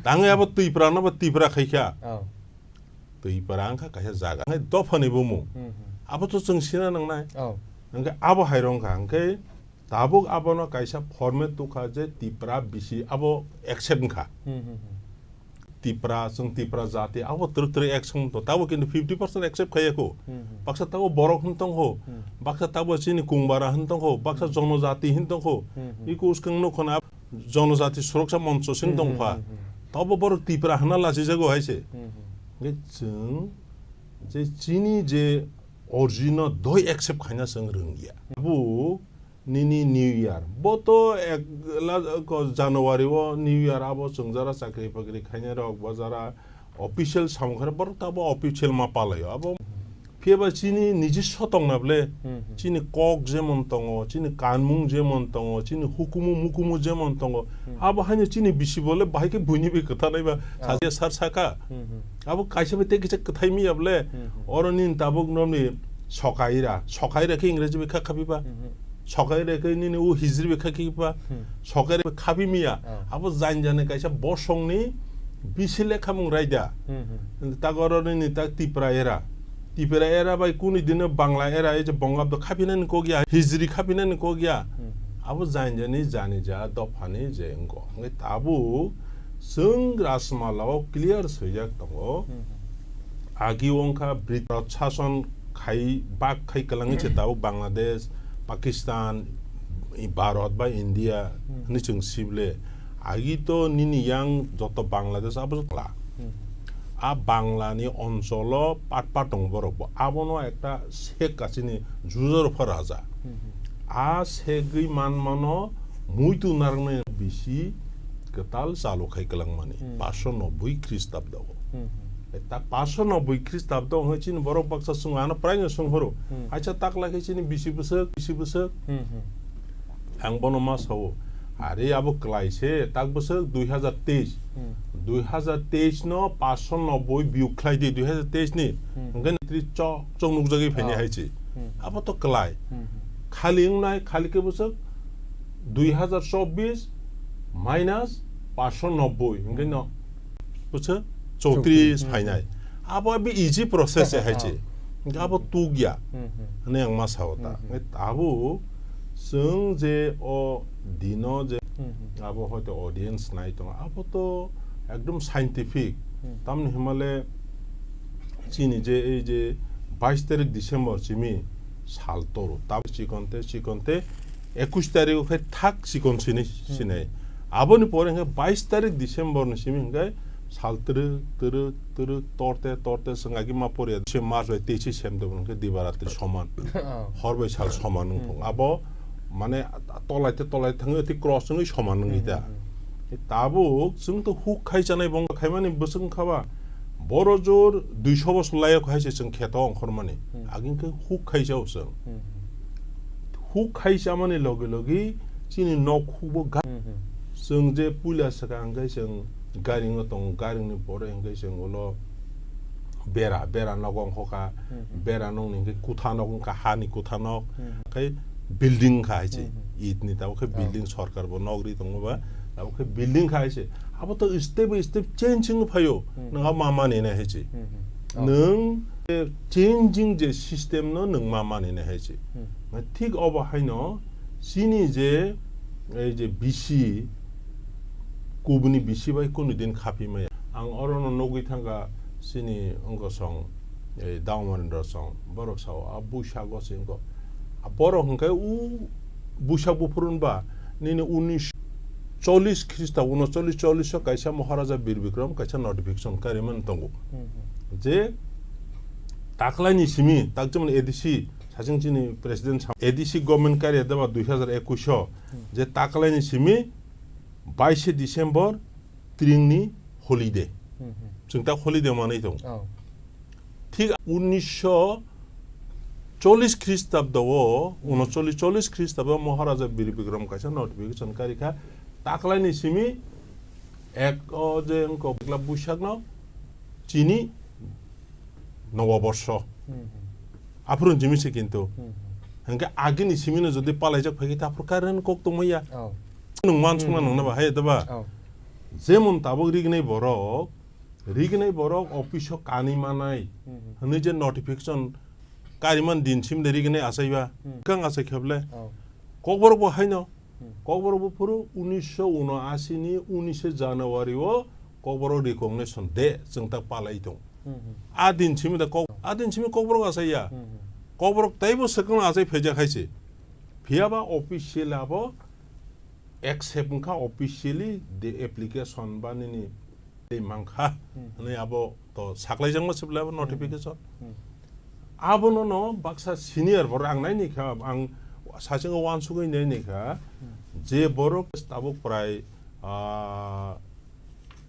Tangwi abo Tipra no bo Tipra khaikha. Oh. Twipra wngkha kaisa jaga, hwnkhe dophani bumung. Hmm, hmm. Abo to chwng sina nangnai. Oh. Hwnkhe abo hai rwngkha, hwnkhe tabuk abono kaisa format tukha je Tipra bisi abo accept wngkha. Hmm, hmm, hmm. Tipra, chwng Tipra jati abo twrwk twrwk action to, tabuk kintu fifty percent accept khaiya kho. Hmm, hmm. Baksa tabuk borok hwn tongkho, Hmm. baksa tabuk chini Kungbara hwn tongkho, baksa Hmm. Jonojati hwn tongkho. Hmm, hmm. Iko uskang nukho na Jonojati Suroksa Moncho sing Hmm, tongkha. hmm, hmm, hmm. Tabo borok Tipra hwnna lachijago hai se. Hmm, hmm. Hwnkhe chwng je chini je origin no doi accept khaina chwng rwngya. Abo nini New Year. Bo to ek la-, ko January o New Year abo chwng jara chakri bakri khainai rok ba jara official samung khe borok to abo official ma palai o. Abo phiya ba chini nijiswa tongna ble, Hmm, hmm. chini kok jemon tongo, chini kanmung jemon tongo, chini hukumu mukumu jemon tongo, Hmm. abo haino chini bisi bole bahai khe buini bai kwthanai ba Ah. sasia sar saka. Hmm, hmm. Abo kaisa bai tei kisa kwthai miya ble, Hmm, hmm. oro nini tabuk nokni sokaira, sokaira khe Ingreji bai kha khapi ba. Hmm, hmm. Sokaira khe nini u hijri bai kha khapi ba. Hmm. Sokaira bai khapi miya. Ah. Abo jainjani kaisa bosongni bisi lekhamung raida. Hmm, hmm. Tak oro nini tak Tipra era. Tipra era bai kuni dino Bangla era, ei je Bongabdo khapinani kok ya, Hijri khapinani kok ya. Hmm. Abo jainjani jani ja dophani je wngkho. Hwnkhe tabuk chwng Rajmala o clear swijak tongo. Hmm. Agi wngkha British sason khai bak khai kwlangwi se tabuk Bangladesh, Pakistan, i Bharat ba India Hmm. hwnwi chwng sible. Agi to nini yang joto Bangladesh abo kla. Hmm. A Bangla ni oncholo pat pat tongo borok bo. Abono ekta Sheikh Hasina juja rwpha raja. Hmm. A segwi manmano muitu narwknai bisi kwtal chalo khai kwlangmani, Hmm. paanch sho nobboi Khristabdo. Hmm, hmm. E ta paanch sho nobboi Khristabdo wngkha chini borok baksa chwng ano praino swnghoro. Hmm. Acha takla khe chini bisi bwswk, bisi bwswk. Hmm, hmm. Ang bono ma sao. Are abo kwlai se tak bwswk dui hazar teis. Hmm. Dui hazar teis no paanch sho nobboi biyuk khlai di dui hazar teis ni. Hmm. Hwnkhe tris chok chok nukjagwi phaini Oh. hai se. Hmm. Abo to kwlai. Hmm, hmm. Khali wngnai, khali khe bwswk dui hazar chobbish minus paanch sho nobboi, hwnkhe no bwswk chowtris Chowtris. phainai. Abo abi easy process se hai se. Oh. Hwnkhe abo tuk ya. Hmm, hmm. Hwnwi ang ma sao ta. Hmm, hmm. Hwnkhe tabuk chwng je o dino je Hmm, hmm. abo hoito audience nai tongo, abo to ekdom scientific. Hmm. Tamni hwnmale chini je ei je bais tarik December simi sal toro, tab chikon te, chikon te, ekush tarik o khe thak chikon sini Hmm. sinai. Aboni pore hwnkhe bais tarik December ni simi hwnkhe sal twrwk, twrwk, twrwk, torte, torte, chwng agi ma poriya, se March bai teisi sem de hwnkhe dibaratri soman. Oh. Hor bai sal soman wng Hmm. thung. Abo mane tolai te tolai thangwi, tei cross wngwi soman wngwi Hmm, ta. Hmm, hmm. Tabuk chwng to huk khai chanai bongla khaimani bwswk wngkha ba, boro jor duiso bosor layok hai se chwng kheto ongkhormani. Hmm. Aging khe huk khai chao chwng. Hmm, hmm. Huk khai chamani logi logi chini nok huk bo ga-, Hmm, hmm. Chwng je puila swkang hwnkhe chwng garing o tongo, garing ni pore hwnkhe chwng ulo bera, bera nogo wngkha, Hmm, hmm. bera nokni hwnkhe kutha nok wngkha, hani kutha nok, Hmm. khai building wngkha hai se, Hmm, hmm. It ni tabuk khe Oh. building sorkar bo nok ri tongo ba, tabuk khe building wngkha hai se. Abo to step by step change wngwi phaio, Hmm. nwng abo ma mani nai hai se. Hmm, hmm. Oh. Nwng, eh, changing je system no nwng ma mani nai hai se. Hmm. Thik obo haino chini je, ei je bisi, kubuni bisi bai kunu din khaphi maya. Ang oro no nugwi thangkha chini wngkha song, ei Damodarendra song, borok sao, a buisago se wngkha. A borok hwnkhe u buisak buphuru wngba nini unis chollish Khrista, unocholish chollish o kaisa Maharaja Bir Bikram kaisa notification karimani tongo. Hmm, hmm. Je taklaini simi, tak jemon A D C, sachwng chini president sa-, A D C government kariya deba dui hazar ekush o, Hmm. je taklaini simi baishe December tringni holiday. Hmm, hmm. Chwng ta holiday manwi tong. Oh. Thik unisho chollish Khristabdo o, Hmm. unocholish chollish Khristabdo Maharaja Bir Bikram kaisa notification karikha. Taklaini simi ek o je wngkha Pogla Buisakno chini Noboborsho. Hmm, hmm. Aphuru jimi se kintu. Hmm, hmm. Hwnkhe agini simino jodi palaijak phaikhe ta aphuru current kok tongmaya. Oh. Nwng mansukna Hmm, hmm. nangna ba hai da ba? Oh. Jemon tabuk rignai borok, rignai borok office o kanwi manai. Hmm, hmm. Hwnwi je notification kariman din sim de rignai achaiba. Hmm. Kang achai kheble? Oh. Kokborok bo haino. Hmm. Kokborok buphuru unisho unoashi ni unishe January o Kokborok recognition de chwng ta palai tong. Hmm, hmm. A din simi da kok, a din simi Kokborok achai ya. Hmm, hmm. Kokborok taibo swkang achai phaijak hai se. Phiyaba officially abo accept wngkha officially the application ba nini tei mankha Hmm. hwnwi abo to saklaijakma se bwlai abo Hmm. notification. Hmm. Abono no baksa senior borok ang naini kha, ang sachingo uansugwi naini kha, Hmm. je borok tabuk prai, ah,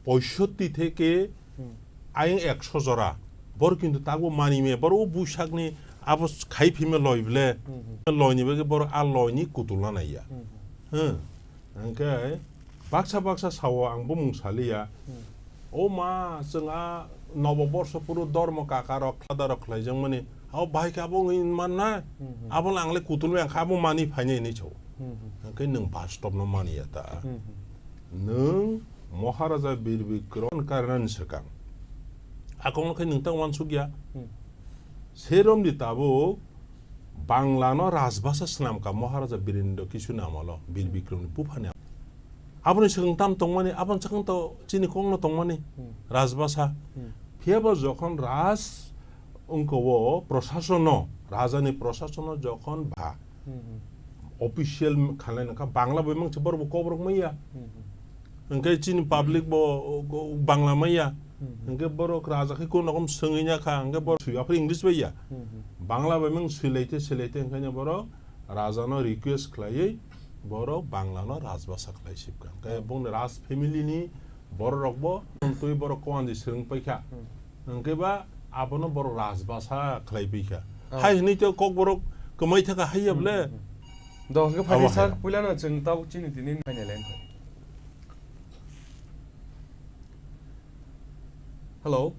poisotti theke Hmm. ayang ekso jora. Borok kintu tabuk mani me, borok o buisakni abo khai phime loi ble, Hmm, hmm. loini bagwi borok a loini kutulna naiya. Hmm, hmm. Hmm. Hwnkhe baksa baksa sao ang bumung saliya. Hmm. O ma, chwng a Noboborsho phuru dormo kakarok, khladarok khlaijakmani. Abo bahai khe abo wngwi manna. Hmm, hmm. Abono ang le kutul maya kha, abo mani phainai hinwi sao. Hmm, hmm. Hwnkhe nwng bastopno maniya ta. Hmm, hmm. Nwng Maharaja Bir Bikram karinani swkang. Akongno khe nwng ta uansukya. Hmm. Seromni tabuk Bangla no rajbhasha swnamkha Maharaja Birendra Kishore ni amolo, Bir Bikram ni buphani. Aboni swkang tam tongmani, aboni swkang to chini kokno tongmani Hmm. rajbhasha. Hmm. Phiyaba jokhon raj wngkha o prosasono, rajani prosasono jokhon ba Hmm, hmm. official khanai nangkha Bangla bai mangse borok bo Kokborok maya. Hmm, hmm. Hwnkhe chini public bo, o, o, Bangla maya. Hmm, hmm. Hwnkhe borok raja khe kunu rokom swngwi ya kha, hwnkhe borok swi aphuru English bai ya. Hmm, hmm. Bangla bai mang swilaite, swilaite, hwnkhe borok Raja no request khlaiwi borok Bangla no rajbasa khlai sibkha. Hwnkhe Hmm. bongni raj family ni borok rok bo twi borok Koanji swrwng paikha. Hmm. Hwnkhe ba abono borok rajbasa khlai paikha. Oh. Hai hwnwi to Kokborok kwmai thaka hai ya Hmm, bwle. hmm, hmm. Do, hwnkhe Abo phaidi sir, hai. Puilano chwng tabuk chini tini final line phai. Hello.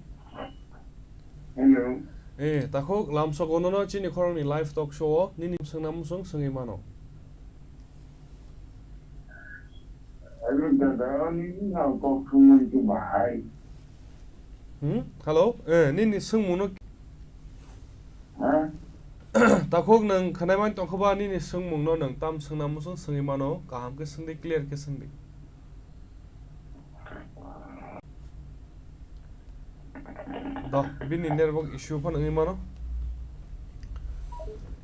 Hello. Eh, takhuk lamsogo nono chini khoroknwi live talk show o nini swngna muchung swngwi mano. Hello, dada, nini ang kok swngmani khe bahai. Hmm? Hello? Eh, nini swngmungno Ha? Takhuk nwng khwnaimani tongkha ba nini swngmungno nwng tam swngna muchung swngwi mano, kaham khe swngdi, clear khe swngdi. Do, bini network issue phano wngwi mano.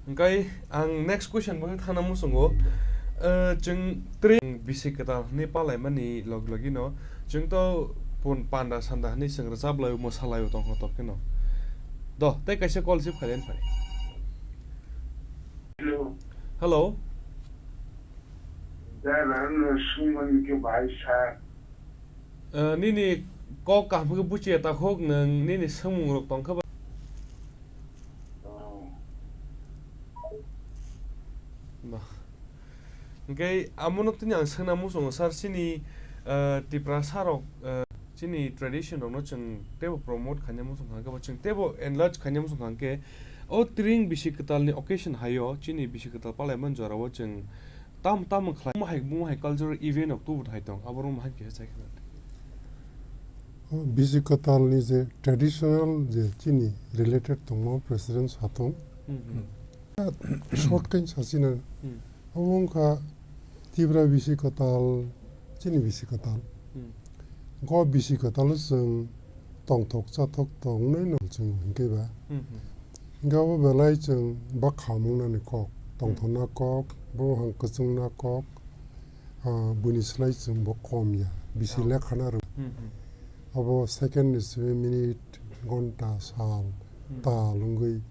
Hwnkhe ang next question bo thangna muchungo. Eh, chwng twi bisi kwtal hwnwi palaimani log logino chwng to pun panda sanda hwnwi chwng rwchap laio, mosa laio tongkha tok kheno. Do, tei kaisa call receive khailaiyan phai. Hello. Hello. Dara no sumani khe bai sa. Eh, nini kok kaham khe buchiya takhuk nwng nini swngmung rok tongkha ba? Oh. Ba. Hwnkhe amono tini ang swngna muchungo sir, chini, eh, Tiprasa rok, eh, chini tradition rokno chwng teibo promote khaina muchungkha hwnkhe bo chwng teibo enlarge khaina muchungkha hwnkhe o tring bisi kwtalni occasion haio chini bisi kwtal palaimani jorao chwng Tam tam khlai, omo hai, omo hai cultural event rok tubu thai tong, abo rok hai kisa chai khna. O bisi kwtal ni je traditional je chini related tongmo president sa tong. Hmm, hmm. Short khe sa china. Hmm. Abo wngkha Tipra bisi kwtal, chini bisi kwtal. Hmm. Go bisi kwtal chwng tongthok chathok tongnai no chwng hinkhe ba. Hmm, hmm. Hinkhe abo belai chwng bwkha mungnani kok, tongthokna kok, buphang kwchwngna kok, ah, buini slai chwng bo kom ya, bisi Oh. lekhana rw. Hmm, hmm. Abo second ni simi minute, gonta, sal, Hmm. tal wngwi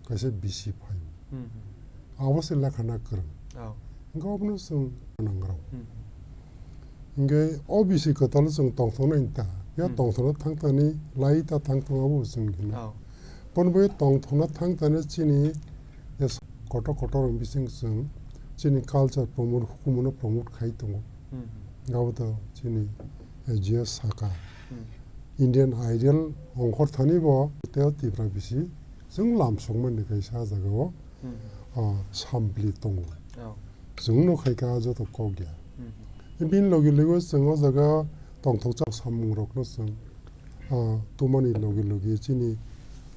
kaisa bisi phaio. Hmm, hmm. Abo se lekhana kwrwng. Oh. Hinkhe obono chwng nangrok. Hmm. Hinkhe o bisi kwtal chwng tongthoknai ta. Ya Hmm. tongthokna thangthani lai ta thangthok abo chwng hino. Oh. Bono bai tongthokna thangthani chini ya kotor kotor bising chwng chini culture promote, hukumu no promote khai tongo. Hmm. Abo to chini, eh, G S Saka. Hmm. Indian Idol ongkhor thani bo tei o Tipra bisi chwng lamsokmani kaisa jagao. Hmm. Ah, sampli tongo. Oh. Chwng no khai kha joto kok ya. Hmm. Bini logi logi chwng o jaga tongthokjak samung rok no chwng, ah, tumani logi logi chini,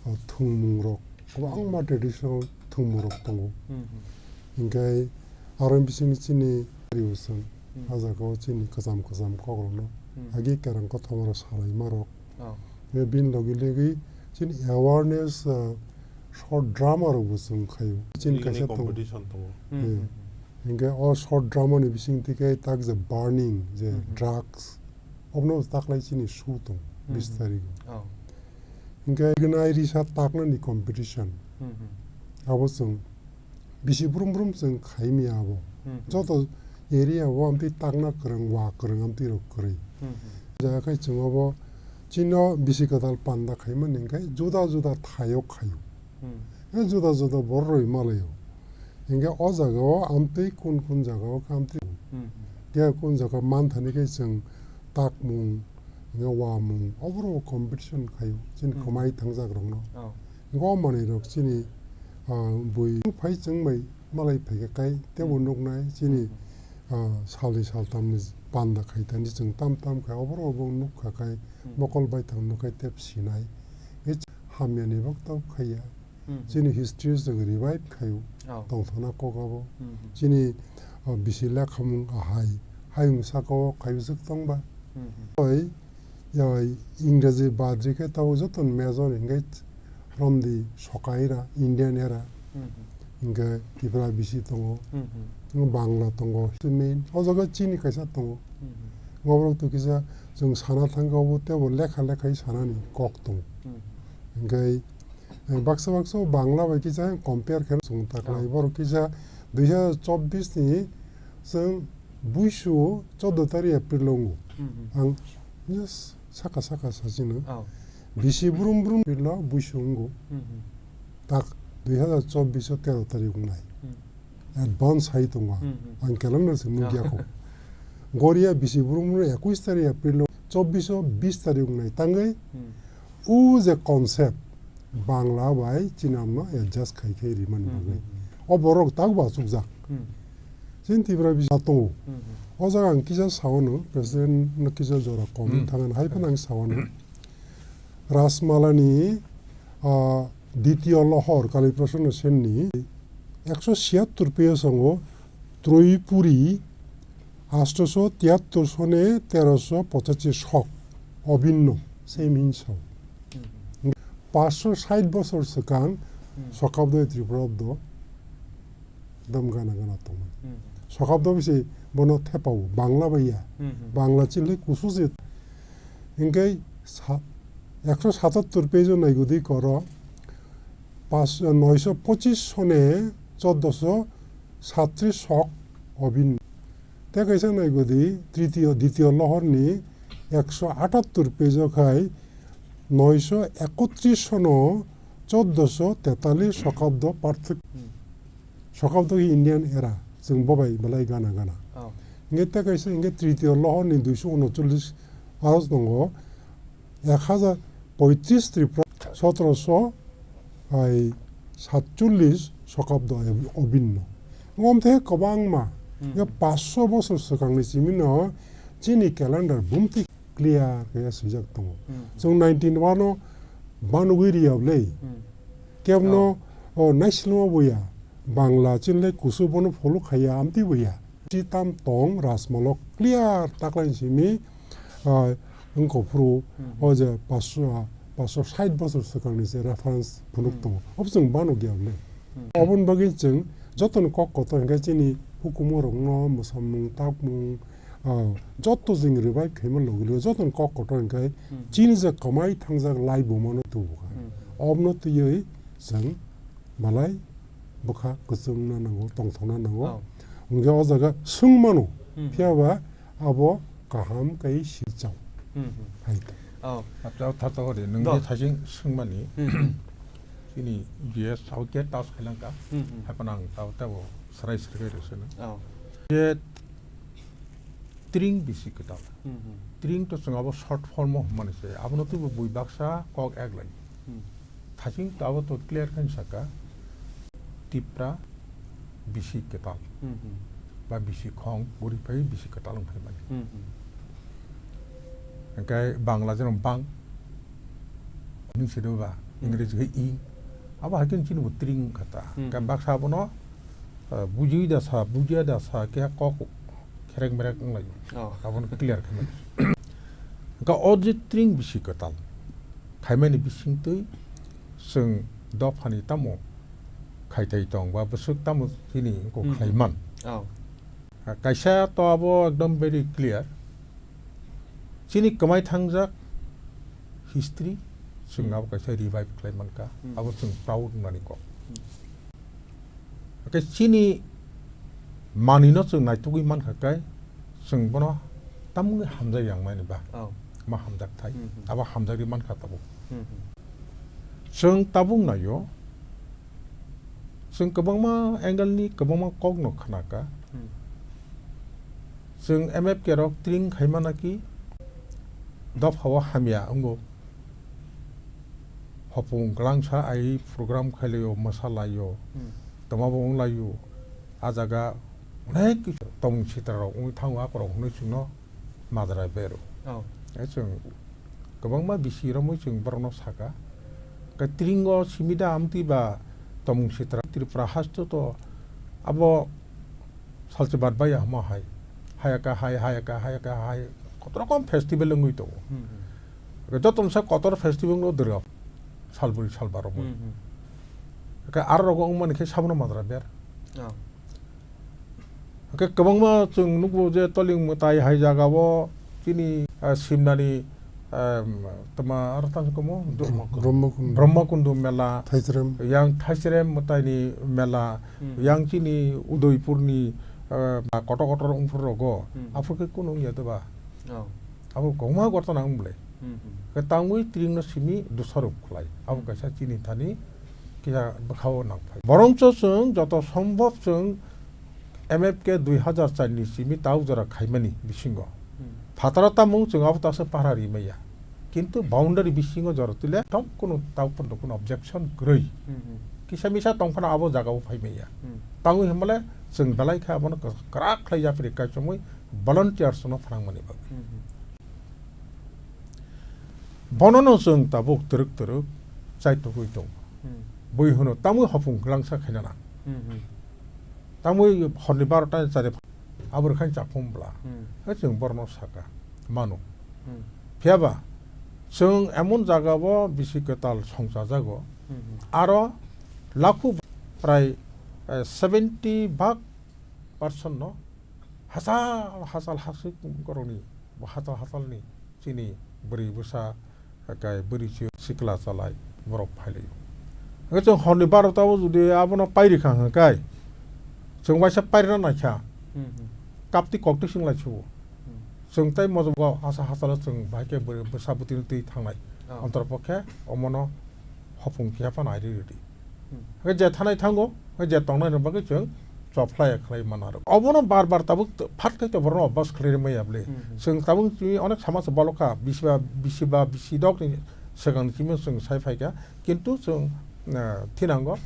ah, thwngmung rok kwbangma traditional thwngmung rok tongo. Hmm. Hinkhe aro bising chini rio chwng Hmm. ah jaga o chini kwcham kwcham kok rok no Hmm. agi kerang kothoma rok salai ma rok. Oh. Bini logi logi chini awareness, ah, short drama rok bo chwng khaio. Chini Chini kaisa tongo. Competition tongo. Hmm, Eh, hmm, hmm. Hinkhe o short drama ni bising twi khe tak je burning, je Hmm, hmm. drugs, obono taklai chini show tongo, Hmm, bis hmm. tarik o. Oh. Hinkhe gnai risa taknani competition. Hmm, hmm. Abo chwng bisi brum brum chwng khaimya abo. Hmm, hmm. Joto area o amtwi takna kwrwng, wa kwrwng amtwi rok kwrwi. Hmm, hmm. Jaga khai chwng abo chino bisi kwtal panda khaimani hinkhe juda juda thaio khaio. Hmm. E juda juda borok rwi malaio. Hinkhe o jaga o amtwi kun kun jaga o khe amtwi Hmm, hmm. khe kun jaga manthani khe chwng takmung, hinkhe wamung, oborok competition khaio chini Hmm. kwmai thangjak rokno. Oh. Hinkhe o manwi rok chini, ah, bui phai chwng bai malai phaikha kai teibo Hmm. nuknai chini, Hmm. ah, salni saltamni panda khaitani chwng tam tam kha oborok bo nukha kai Hmm. mokol baithang nukhai tei sinai. Hinkhe hamyani bokto khaiya. Hmm. Chini history chwng revive khaio. Oh. Tongthokna kok abo. Hmm. Chini, ah, bisi lekhamung ahai, hayung saka o khaibiswk tongba. Hmm. Oi, ya, Ingraji badri khe tabuk joto major hinkhe romdi soka era, Indian era. Hmm. Hinkhe Tipra bisi tongo, Hmm. Bangla tongo, main. O jaga chini kaisa tongo. Hmm. Oborok to kisa chwng sana thangkha obo teibo lekha lekhai sanani kok tongo. Hmm. Hinkhe Eh, baksa baksa o Bangla bai kisa compare khe chwng taklai. Oh. Borok kisa Dui hazar chobbish ni chwng buisu chordo tarik April o wngo. Hmm, hmm. Ang just saka saka sachino. Oh. Bisi brum brum April o buisu wngo. Hmm, hmm. Tak dui hazar chobbish o tero tarik wngnai. Hmm. Advance hai tongo ang. Hmm, hmm. Ang calendar se nukya kho. Oh. Goria bisi brum brum ekush tarik April o, chobbish o bish tarik wngnai. Tangwi Hmm. O je concept, Bangla bai Chinamno adjust khai khai rimani Hmm, bagwi. Hmm, hmm. O borok tak ba chukjak. Hmm. Chini Tripura bisa tongo. Hmm, hmm. O jaga ang kisa sawano, President no kisa jora kom Hmm. thangan hai phano ang sawano. Rasmalani, ah, Ditio Lohor, Kali Prasad Senni, ekso siyattor page o songo, Troipuri, Astoso tiyattor sone teroso pochachi sok, obinno, same hinsa. Hmm. Paanch sho sait bochor swkang, Hmm. Sokabdo Tripura do, dam gana gana tongmani. Hmm. Sokabdo bisi bono thepao, Bangla baiya. Hmm, hmm. Bangla chili kusu se. Hinkhe sa-, ekso satattor page o naigodi koro, paanch, noisho pochis sone chordoso satris sok obin. Tei kaisa naigodi, tritiyo, ditiyo lohorni ekso atattor page o khai noisho ekotris sono chordoso tetalis sokabdo parthok-, Hmm. sokabdo khe Indian era, chwng bobai belai gana gana. Oh. Hinkhe tei kaisa hinkhe tritiyo lohorni duisho unochollis aro tongo, ek hajar poitris Tripura, sotoroso hai satchollis sokabdo obinno. Ngom the kwbangma, Hmm. ya paanch sho bosor swkangni simino chini calendar bumtwi clear khe swijak tongo. Hmm. Chwng nineteen one o banugwi riyab le. Hmm. Kebno Oh. o naisilma buya. Bangla chini le kusu bono follow khaiya amtwi buya. Chitam tong Rasmalok clear taklaini simi, ah, wngkha phuru Hmm. o je paanch sho, ah, paanch sho sait bosor swkangni se reference phunuk Hmm. tongo. Obo chwng banukya le. Hmm. Oboni bagwi chwng jotoni kok kotor hinkhe chini hukumu rokno mwsamung, takmung, ah, joto chwng revive khaima logi logi jotoni kok kotor hinkhe Hmm. chini je kwmai thangjak lai bumano tubukha. Hmm. Obono twiwi chwng malai bwkha kwchwngna nango, tongthokna nango. Oh. Hwnkhe o jaga swngmano, Hmm. phiyaba abo kaham kai sichao. Hmm, hmm. Hai ta. Oh. Acha thatha hori, nwng Do. je thasing swngmani. Hmm, hmm. Chini G S sao ke tas khailangka. Hmm, hmm. Hai phano ang tao tabo sarai sirkai rwsano. Oh. Je tring bisi kwtal. Hmm, hmm. Tring to chwng abo short form o hwnmani se. Abono twibo bui baksa kok ek lai. Hmm. Thasing to abo to clear khe saka, Tipra bisi kwtal. Hmm, hmm. Ba bisi khong, bwrwi phai bisi kwtal wng phaimani. Hmm, hmm. Hwnkhe Bangla jeno bang, hwnwi swido ba, Hmm. Ingreji khe ing. Abo hai khe chini bo tring wngkha ta. Hmm, Hwnkhe hmm. Baksa abono, ah, bujiwi da sa, bujiya da sa, khe kok kherek merek wng lai. Oh. Abono clear khe mani. Hwnkhe o je tring bisi kwtal khaimani bisingtwi chwng dophani tamo khaithai tong ba bwswk tamo chini wngkok Hmm. khlai man. Oh. Kaisa to abo ekdom very clear. Chini kwmai thangjak history, chwng Hmm. abo kaisa revive khlai mankha. Hmm. Abo chwng proud wngnani kok. Hmm. Hwnkhe chini manwino chwng naitugwi mankha khe, chwng bono tamungwi hamjak yang mani ba? Oh. Ma hamjak thai. Hmm, hmm. Abo hamjakgwi mankha tabuk. Hmm, hmm. Chwng tabuk naio, chwng kwbangma angle ni kwbangma kokno khnakha. Hmm. Chwng M F K rok tring khaimana ki dophao hamya wngo. Hopung kwlangsa ai program khailio, mwsalaio, Hmm. twmabo wnglaio. A jaga onek kisa tongmung sitra rok wngwi thango, akorok hwnwi chwngno madra bero. Oh. E chwng kwbangma bisi romwi chwng borokno saka. Khe tringo simi da amtwi ba tongmung sitra Tripura haste to abo salchi bat bai hamo hai. Hayaka hai, hayaka, hayaka hai. Kotorokom festival wngwi tongo. Hmm, hmm. Hwnkhe joto misa kotor festival no dwrwk salbrwi salbar romwi. Hmm, hmm. Hwnkhe aro rogo wngmani khe sabono madra ber. Oh. Hwnkhe kwbangma chwng nukgo je toling mwtai hai jagao chini, ah, simnani em, tama aro tamo komo, du-, Brahmakundu. Brahmakundu mela, Thaisrem. Yang Thaisrem mwtaini mela, Hmm. yang chini Udaipurni, eh, kotor kotor wngphuru rogo, Hmm. aphuru khe kunu wngya doba? Oh. Abo kongma gortana wng bwle. Hmm, hmm. Khe tangwi tringno simi dusarok khlai. Abo Hmm. kaisa chini thani kisa bwkhao nang phai. Borongcho chwng joto sombhob chwng M F K dui hazar char ni simi tau jora khaimani bisingo. Hmm. Phataro tamung chwng abo tasa para rimaya. Kintu boundary bisingo jora tule tom kunu tau pondo kunu objection kwrwi. Hmm, hmm. Kisa misa tongphano abo jagao phaimaya. Hmm. Tangwi hwnbale chwng belai khe abono kwrak khlai yapri kaichomwi volunteers no phrangmani bagwi. Hmm, hmm. Bonono chwng tabuk twrwk twrwk chaitugwi tongo. Hmm. Bui hwno, tamwi hopung glangsa khaina nang. Hmm, hmm. Tamwi horni barota ni chari aboni khain chakhum bla. Hmm. Hai chwng borno saka, mano. Hmm. Phiyaba chwng emon jaga o bisi kwtal songchajago. Hmm, hmm. Aro lakhu prai, eh, seventy bhag percent no hachal hachal hasik borokni, bo hachal hachalni chini bwrwi bwsa, kai bwrwi si-, sikla chalai borok phailaio. Hwnkhe chwng horni barota o jodi abono pairikha hwnkhe kai, chwng waisa pairina naikha, Hmm, hmm. kapti kokti swnglaisio. Hmm. Chwng tai mojogo hasa hachalo chwng bahai khe bwrwi bwsa bwtwino twi thangnai. Oh. Ontor pokhe omono hopung keha phano airi rwdi. Hmm. Hwnkhe je thanai thango, hwnkhe je tongnai rok bagwi chwng chophlai khlai mano aro. Obono bar bar tabuk t-, phat khai to borokno obas khlai rwmaya bwle. Hmm, hmm. Chwng tabuk chini onek sama se bolokha, bisi ba, bisi ba, bisi dok ni swkang ni simi chwng sai phaikha. Kintu chwng, ah, thinango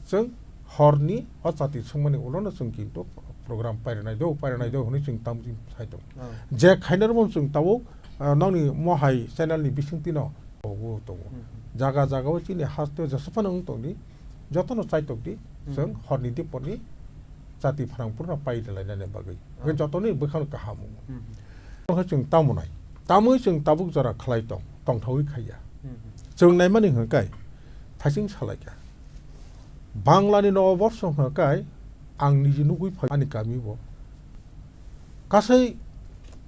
chwng horni o chati swngmani ulono chwng kintu program pairwnai do, pairwnai do Hmm. hwnwi chwng tamo chini sai tongo. Oh. Je khainai rokbo chwng tabuk, ah, nokni mohai channel ni bisingtwi no tongo, tongo. Hmm, hmm. Jaga jaga o chini haste o jesa phano wng tongdi, jotono chaitok di, Hmm. chwng horni dipor ni chati phrang phuru no pai rwlainani bagwi. Ah. Hwnkhe jotoni bwkhano kaham wngo. Hmm, hmm. Hwnkhe chwng tamo nai, tamwi chwng tabuk jora khlai tong, tongthawi khaiya. Hmm, hmm. Chwng naimani hwnkhe kai, thaching salaikha. Bangla ni nobo borso hwnkhe kai, ang niji nugwi phai ani kami bo. Kasai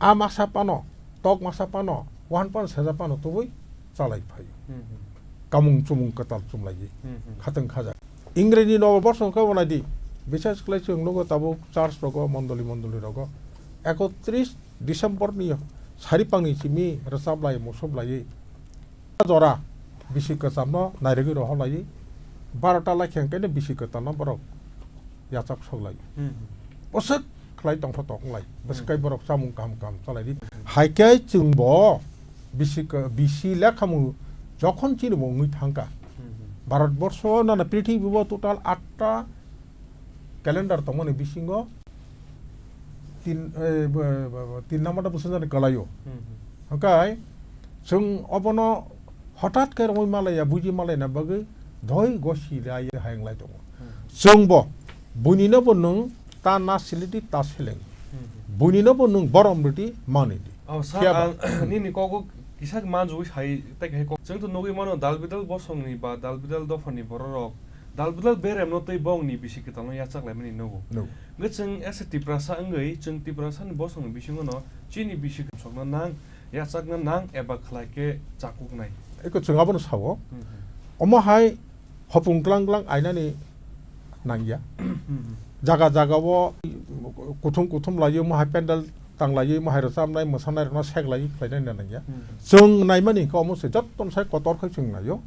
a masa pano, tok masa pano, wan pano, seja pano tubui chalai phaio. Hmm, hmm. Kamung chumung kwtal chumlaiwi, Hmm, hmm. khatang khaja. Ingreji nobo borso wngkha bo naidi, bisas khlai chwng nugo tabuk church rogo, mondoli mondoli rogo, ekotris December ni sari pangni simi rwchaplai musuplaiwi, jora bisi kwchamno nairogwi rohorlaiwi, barota lai khe hwnkhe bisi kwtalno borok yachak soklai. Hmm. Bwswk khlai tongtho tong lai, bwswk Hmm. kai borok chamung kaham kaham chalai di. Hmm. Hai khe chwngbo bisi kw-, bisi lekhamung jokhon chini bo wngwi thangkha. Hmm. Bharat borsho nana prithibi bo total atta calendar tongmani bisingo tin, eh, bo, bo, bo, tin number da bwsajani kwlaio. Hmm, hmm. Hwnkhe chwng obono hothat khe romwi malaiya, buji malaina bagwi doi gosi raiya hayung lai tongo. Hmm. Chwngbo buinino bo nwng ta na silidi ta seleng. Hmm, hmm. Buinino bo nwng borom rwdi manwidi. Oh, sir, Phiya ba? Ang nini kogo kisa manjui sai tei khe kok. Chwng to nugwi mano dal bidal bosongni ba dal bidal dophani bororok dal bidal beremno tei bongni bisi kwtalno yachak laimani nugo. Nugo. Hwnkhe chwng as a Tiprasa wngwi, chwng Tiprasani bosongni bisingono chini bisi kwsokna nang, yachakna nang eba khlai khe chakuknai. Eko chwng abono sao. Hmm, hmm. Omo hai hopung tlang tlang ainani nangya. Hmm, hmm. Jaga jaga o kuthum kuthum laiwi omo hai pandal tang laiwi omo hai rwchabnai, mwsanai rokno sek laiwi khlainani nangya. Hmm, hmm. Chwng naimani hwnkhe omo se jotto sai kotor khai chwng naio.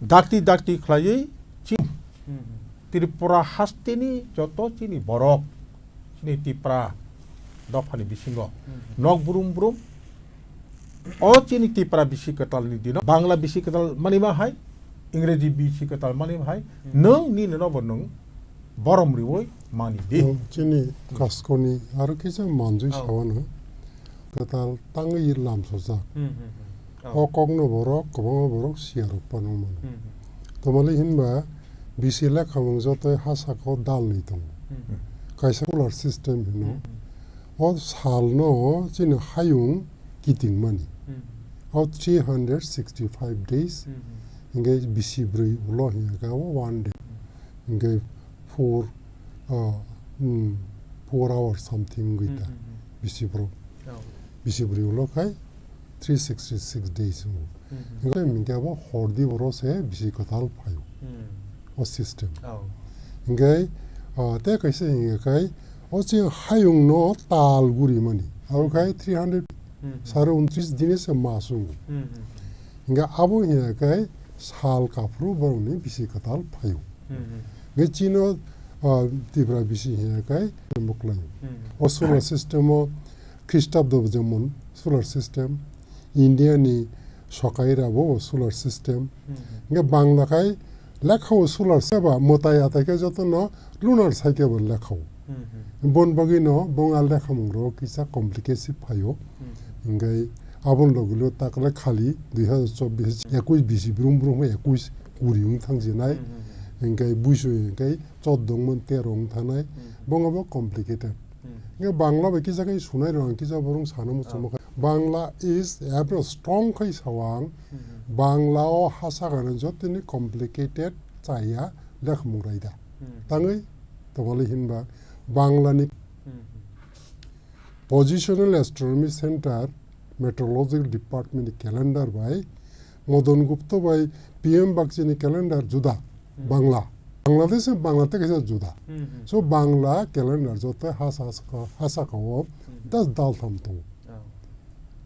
Dakti dakti khlaiwi chim. Hmm, hmm. Tripura hasteni joto chini borok, chini Tipra dophani bisingo Hmm. nok brum brum. O chini Tipra bisi kwtalni dino Bangla bisi kwtal manima hai, Ingreji bisi kwtal manima hai, Hmm. nwng nini nobo nwng borom riwi mani di. Oh, chini Kaskoni aro kisa manjui Oh. sawano. Kwtal tangwi lamsojak. Hmm, hmm, hmm. Oh. O kokno borok, kwbangma borok siyarok phano mano. Hmm, hmm. Tamali hinba bisi lekhamung jotoi ha saka o dalni tongo. Hmm. Kaisa solar system hino. Hmm, hmm. O salno chini hayung kitingmani. Hmm. O three hundred sixty-five days, Hmm, hmm. hingke bisi brwi ulo hingka o one day. Hmm. Hingke four, ah, hmm, four hours something wngwi Hmm, ta. hmm, hmm. Bisi borok. Oh. Bisi brwi ulo khai three sixty six days wngo. Hingke hingke abo hordi boro se bisi kwtal phaio. O system. Hingke, ah, te kaisa hingke kai, o chini hayung no tal guri mani. Abo kai three hundred saro untris dine se mas wngo. Hingke abo hingke kai sal kaphuru borokni bisi kwtal phaio. Hingke chino, ah, Tripura bisi hingke kai muklai. O solar system o Khristabdo jemon solar system, India ni sokaira bo solar system. Hingke Bangla khai lekha o solar seba mwtai atai khe joto no lunar cycle bo lekha o. Bon bagwi no bong al lekha mung ro kisa complicated phaio. Hingke abon logi lo takle khali dui hazar chobbish, ekush bisi brum brum ekush kuri wng thang jinai. Hingke buisu hingke chot dong mon tero wng thanai. Bong abo complicated. Hingke Bangla bai kisa khe sunai rang kisa borong sana mo chuma kha. Bangla is every strong khai sawang. Bangla o hasa gana jotoni complicated chaya lekha mung raida. Tangwi tongwali hinba Bangla ni Positional Astronomy Center, Meteorological Department ni calendar bai Modon Gupta bai P M Bakchi ni calendar juda. Bangla. Bangladesh Bangla te kaisa juda. So Bangla calendar joto hasa hasa ka o das dal tham tongo.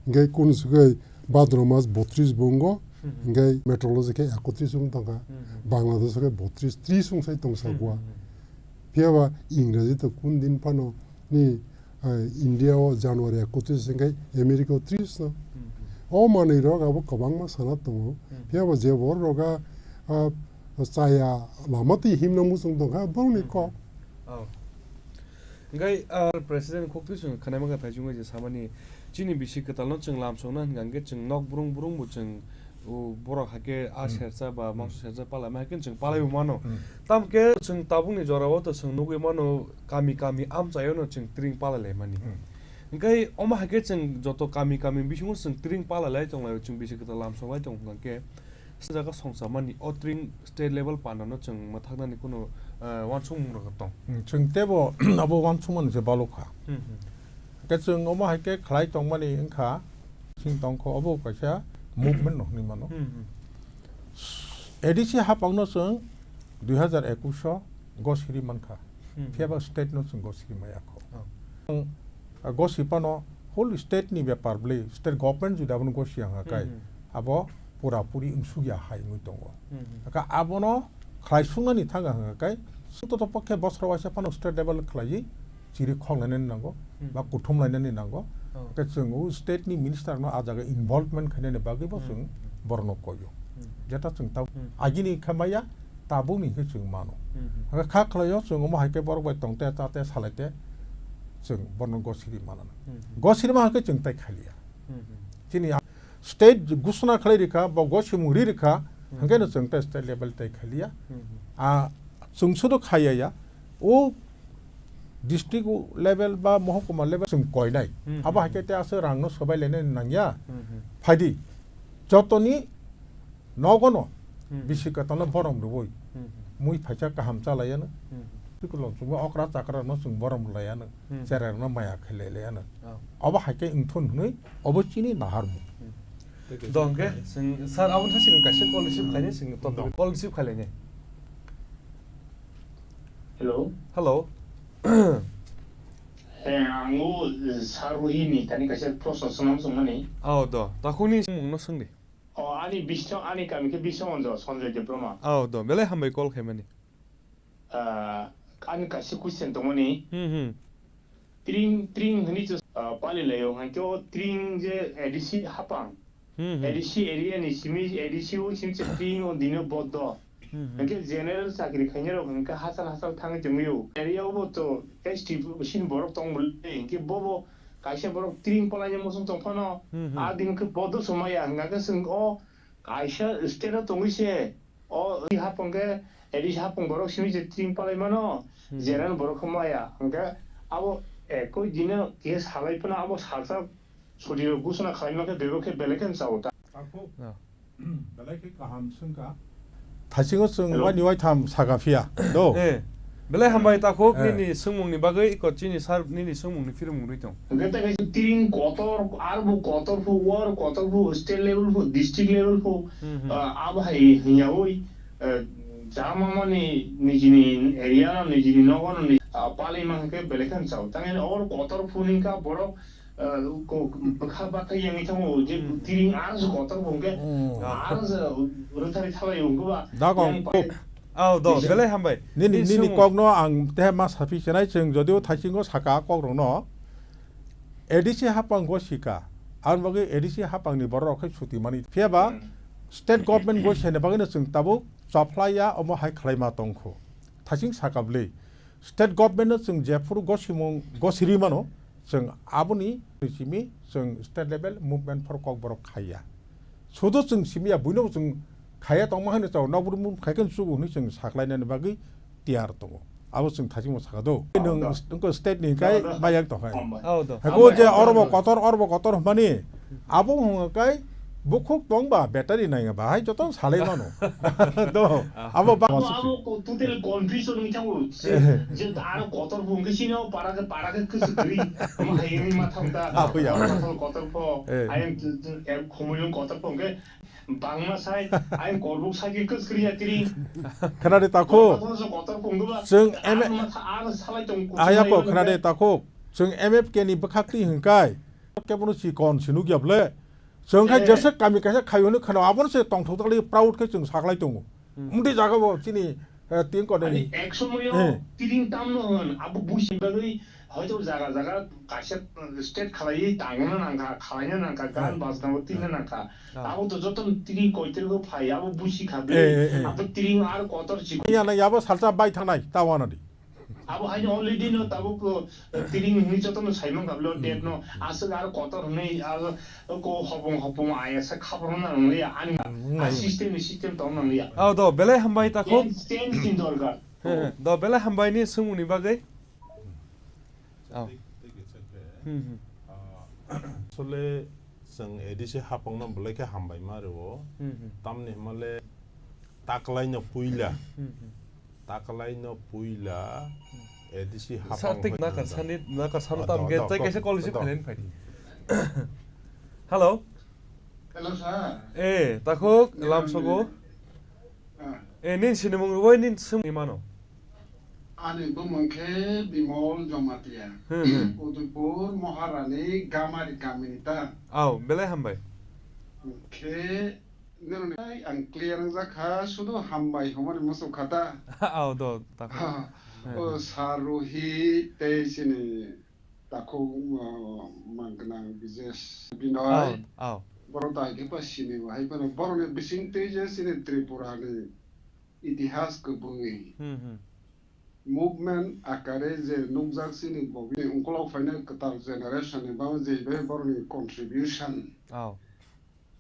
Hingke kun sugai Bhadra mas botris bongo, hingke meteorology khe ekotris wng tongkha. Bangladesh khe botris, tris wng sai tong sakwa. Phiya ba Ingraji to kun din phano ni, eh, India o January ekotris hingke America o tris no. O manwi rok abo kwbangma sana tongo. Phiya ba je bor rok a, a, chaya lama twi himna muchung tongkha, borokni kok. Hingke, ah, President khok twi chwng khanai mangkha thai chwngwi je samani chini bisi kwtalno chwng lamsokna hingka hingke chwng nok brung brung bo chwng, o, borok haike a sersa ba mangso sersa palai ma haike chwng palai bo mano. Tamke chwng tabukni jorao to chwng nugwi mano kami kami amchaio no chwng tring palai lai mani. Hingke omo haike chwng joto kami kami bisingo chwng tring palai lai tong lai chwng bisi kwtal lamsok lai tong hingke Sijak songsa mani o tring state level panda no chwng mwthaknani kunu, eh, uansukmung rok tong. Hmm, chwng tebo abo uansukmani se balok kha. Hmm, hmm. Hwnkhe chwng omo hai khe khlai tongmani wngkha, chwng tongkho obo kaisa movement no hwnwi mano. Hmm, hmm. A D C hapang no chwng dui hazar ekush o gosiri mankha. Hmm, hmm. Phiya ba state no chwng gosiri maya kho. Oh. Chwng, ah, gosi phano whole state ni bepar bwlwi, state government jodi abono gosi ya hwnka kai, hmm, hmm, abo pura puri wngsukya hai wngwi tongo. Hmm, hmm. Hwnkhe abono khlai suknani thangkha hwnka kai, sotto pokhe bosor waisa phano state level khlaiwi chiri khok lainani nango, hmm, ba kuthum lainani nango. Oh. Hwnkhe chwng o state ni minister no a jaga involvement khainani bagwi bo, hmm, chwng, hmm, borokno koio. Hmm. Jeta chwng ta, hmm, agini khe maya, tabukni hwnkhe chwng mano. Hmm, hmm. Hwnkhe kha khlaio chwng omo hai khe borok bai tongte chate salaite chwng bono gosiri manano. Hmm, hmm. Gosiri ma hwnkhe chwng tai khaliya. Hmm, hmm. Chini a-, state gusuna khlai rikha, bo gosimung ri rikha, hmm, hwnkhe no chwng tai state level tai khaliya. Hmm, hmm. A chwng sudo khaiya ya, o district level ba mohokuma level chwng koinai. Hmm, abo hmm, hai khe hmm, te aswk rangno swbai lainani nangya. Hmm, hmm. Phaidi, jotoni nogono, hmm, bisi kwtalno borom rwui, hmm, hmm, mui phaisa kaham chalaiyano. Hmm, hmm. Tei kolom chwngno okra chakra no chwng borom laiano. Hmm. Cherai rokno maya khe lailaiyano. Oh. Obo hai khe wngthun hwnwi obo chini naharmung. Hmm. Dong khe, chwng sir, aboni thani chwng kaisa call receive khainai, chwng topic call receive khainai. Hello. Hello. Eh, ang o, eh, Sir Ruhi ni tani kaisa proshno swnam swngmani. Oh, do. Takhukni mungno swngdi. Oh, ani bisong, ani kami khe Bisong Anjal, Sanjoy Debbarma. Oh, do. Belai hambai call khaimani. Ah, ani kaisa question tongmani. Hmm, hmm. Tring, tring hwnwi se, ah, pali laio, hwnkhe o tring je A D C hapang. Hmm, hmm. A D C area ni simi, A D C o simi se tring o dino bodo. Hmm, hmm. Hwnkhe general chakri khainai rok hwnkhe hachal hachal thangwi tongwio. Area o bo to S T sin borok tong bwlwi, hwnkhe bobo kaisa borok tring palaina muchung tong phano, hmm, hmm, a din khe bodo se maya, hwnkhe chwng o kaisa state o tongwi se. O, i hapang khe, A D C hapang borok simi je tring palai mano, hmm, general borok khe maya. Hwnkhe abo ekoi dino khe salai phano abo salsa suri rok gusuna khalai ma khe bebak khe belai khe chao ta. Ako. Ah. Belai khe kaham swngkha. Thaisingo chwng, hello, waini waitham saka phiya, do? Eh. Belai hambai takhuk, eh, nini swngmungni bagwi, iko chini sir nini swngmungni phirmung rwi tong. Hwnkhe tei kaisa tiring kotor, arbo kotor pho, war kotor pho, state level pho, district level pho, hmm, hmm, ah, abo hai hwnyaui, eh, jama mani nijini area no, nijini nogo no ni, ah, pali mankhe belai khan chao. Tangni or kotor pho ningkha borok, eh, ko, bwkha bata yangwi thango je, hmm, tiring ar se kotor pho hwnkhe, hmm, ar se rwthari thalai hwnkhe ba, dagong yang pai. Au, do, belai hambai. Nini, nini swngmung. Kokno ang teha ma saphi chenai, chwng jodio thaisingo saka kokrokno, A D C hapang go sika. Ang bagwi A D C hapangni borok khe suti mani. Phiya ba, hmm, state government go sene bagwino chwng tabuk chophlaiya, omo hai khlaima tongkho. Thaising saka bwlwi. State government no chwng jephuru gosimung gosiri mano, chwng aboni simi chwng state level movement phor kokborok khaiya. Sudo chwng simi ya, buino chwng khaiya tongma hwnwi chao, nokbor move khaikhe chugo hwnwi chwng saklainani bagwi tiyar tongo. Abo chwng thachimo sakha do. Nwng, nwng state ni hwnkhe mayak tongkha. Au do. Hako je orobo kotor, orobo kotor hwnmani, abo hwnga kai bukhuk tong ba battery nai ba hai joto salai mano. Do, abo ba. Abo, abo ko total confusion wng thango. Je, eh, je aro kotor bung ke sino para ke, para ke kwswk gri. Ama hai ni ma tham ta. Abo ya. Kotor, kotor pho. Eh. Ayang tu, tu, em khumulung kotor pho ke. Bangma sai, ayang korbuk sai ke kwswk gri ya tiri. Khana de takho. Kotor pho kotor pho ke ba. Chwng M F, aro ma tha, aro salai tong. Aya ko khana de takho. Chwng M F K ni bwkhak twi hwngkai. Kebono chikon sinuk ya bwle. Chwng khai, eh, jesa kami kaisa khai hwnwi khana, abono se tongthok thokli proud khe chwng saklai tongo. Hmm. Mudi jaga bo chini, eh, tin kone. Ani ek somoyo, eh, tiring tamno hwn, abo busi bagwi hoito jaga jaga kaisa, eh, state khalai tangna nangkha, khalaina nangkha, gan, eh, bajna bo tingna, eh, nangkha. Ah. Abo to joto tiring koitor go phai, abo busi kha, eh, eh, eh, abo tiring ar kotor chikon. Ya na, yabo salsa bai thangnai, tawana di. Abo haino already no tabuk, uh, tiring hwnwi jotono saimang kablo, hmm, date no, hmm, aswk aro kotor hwnwi aro ko hopung hopung ayasa khaborokno nangli ya, ani, hmm, a system ni system tong nangli ya. Oh, do, belai hambai takhuk. Change, change ni dorkar. He, he, do, belai hambai ni swngmungni bagwi. Oh. Hmm, hmm. Ah, asole chwng A D C hapangno belai khe hambai ma rwo. Hmm, hmm. Tamni hwnmale taklaino puila. Hmm, hmm. Taklaino puila A D C hapang. Sa tik hoi nakar nang sani, nakar sanu tam ge, tei kaisa call receive khailaini phaidi. Hello. Hello, sir. Eh, takhuk, lam sogo. Ah. Eh, nin sinimung rwbai nin swngni mano. Ani bumung khe Bimol Jamatia. Hmm, hmm. Udaipur Maharani Gamari kamini ta. Au, belai hambai. Khe Nini ang clear wngjak kha, sudu hambai hwnmani muchung kha ta. Au do, takhuk. Ha, o Saruhi tei chini takhuk, uh, mang gwnang Bijesh Binoy. Au, au. Borok dai khe pa sini bo hai phano borokni bising tei je chini Tripura ni itihas kwbangwi. Hmm, hmm. Movement akare je nukjak chini bo bini ukolok phainai kwtal generation ni bagwi je bai borokni contribution. Au.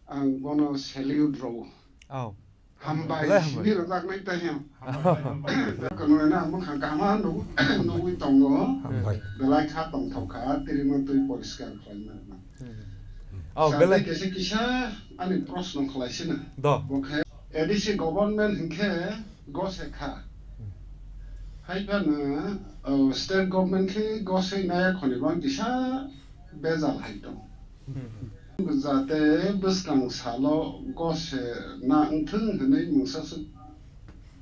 Ang bono salute rwo. Oh. Hambai, belai hambai, simi rwjaknai tei him. Hambai, hambai. Kono na mwkhang kaham nugwi tongo. Hambai. Belai kha tongthok kha, tirima twi poriskar khlaina. Hmm. Oh, belai. Kisa kisa ani proshno khlai sina. Do. Bo khe A D C government hinkhe gose kha. Hmm. Hai phano, oh, state government khe gose naya khoni bang kisa bejal hai tong. Hmm. Jate bwskang salo gose na wngthung hwnwi mungsa se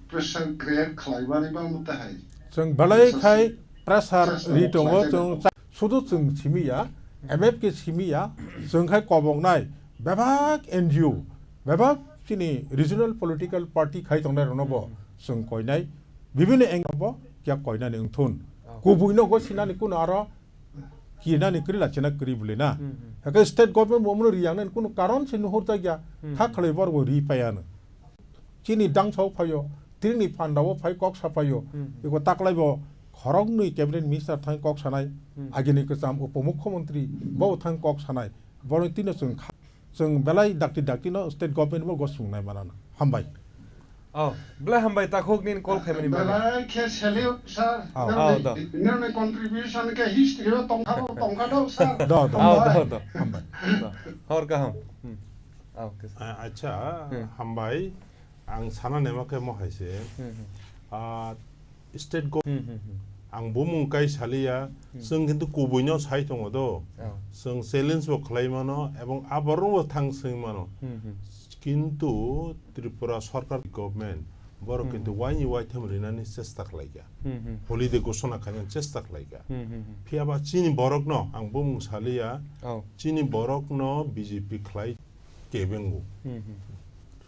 pressure create khlaibarwi bangma tahai. Chwng belai khai pressure ri tongo, chwng cha-, sudu chwng simi ya, M F K simi ya, chwng khai koboknai bebak N G O, bebak chini regional political party khai tongnai rokno bo chwng koinai, bibini angle bo kya koinani wngthun. Kubuino go sinani kuno aro kinani kwrwi la china kwrwi bwlwi na. Hmm, hmm. Hakhe state government bo omono riyangnani kunu karon se nuhurjakya. Hmm. Kha khlai borok bo ri paiya no. Chini dangsa o phaio, tini panda o phai kok sa phaio. Hmm, hmm. Iko taklai bo khoroknwi cabinet minister thang kok sanai, hmm, agini kwcham upomukhyamantri bo thang kok sanai. Borok tino chwng kha-, chwng belai dakti dakti no state government bo gosung nai manana. Hambai. Oh, belai hambai takhuk nini call khaimani bagwi. Belai khe salute, sir. Oh. Oh, do. Nini contribution khe history o tongkha bo tongkha do, sir. Do, do. Oh, hambai, do, do. Hambai. Do. Hor kaham. Hmm. Oh, okay, sir. A-, acha, hmm, hambai. Ang sana nema khe mo hai se. Hmm, hmm. Ah, state go-, Hmm, hmm, hmm. Ang bumung kai saliya, Hmm. Chwng kintu kubuino sai tongo do. Oh. Chwng challenge bo khlai mano, ebong aborokno bo thang swi mano. Hmm, hmm. Kintu Tripura Sarkar government borok Hmm, kintu hmm. Waini waitham rinani chesta khlaikha. Hmm, hmm. Holiday ghosona khainani chesta khlaikha. Hmm, hmm, hmm. Phiyaba chini borokno ang bumung saliya, Oh. Chini borokno B J P khlai kebengo. Hmm, hmm, hmm.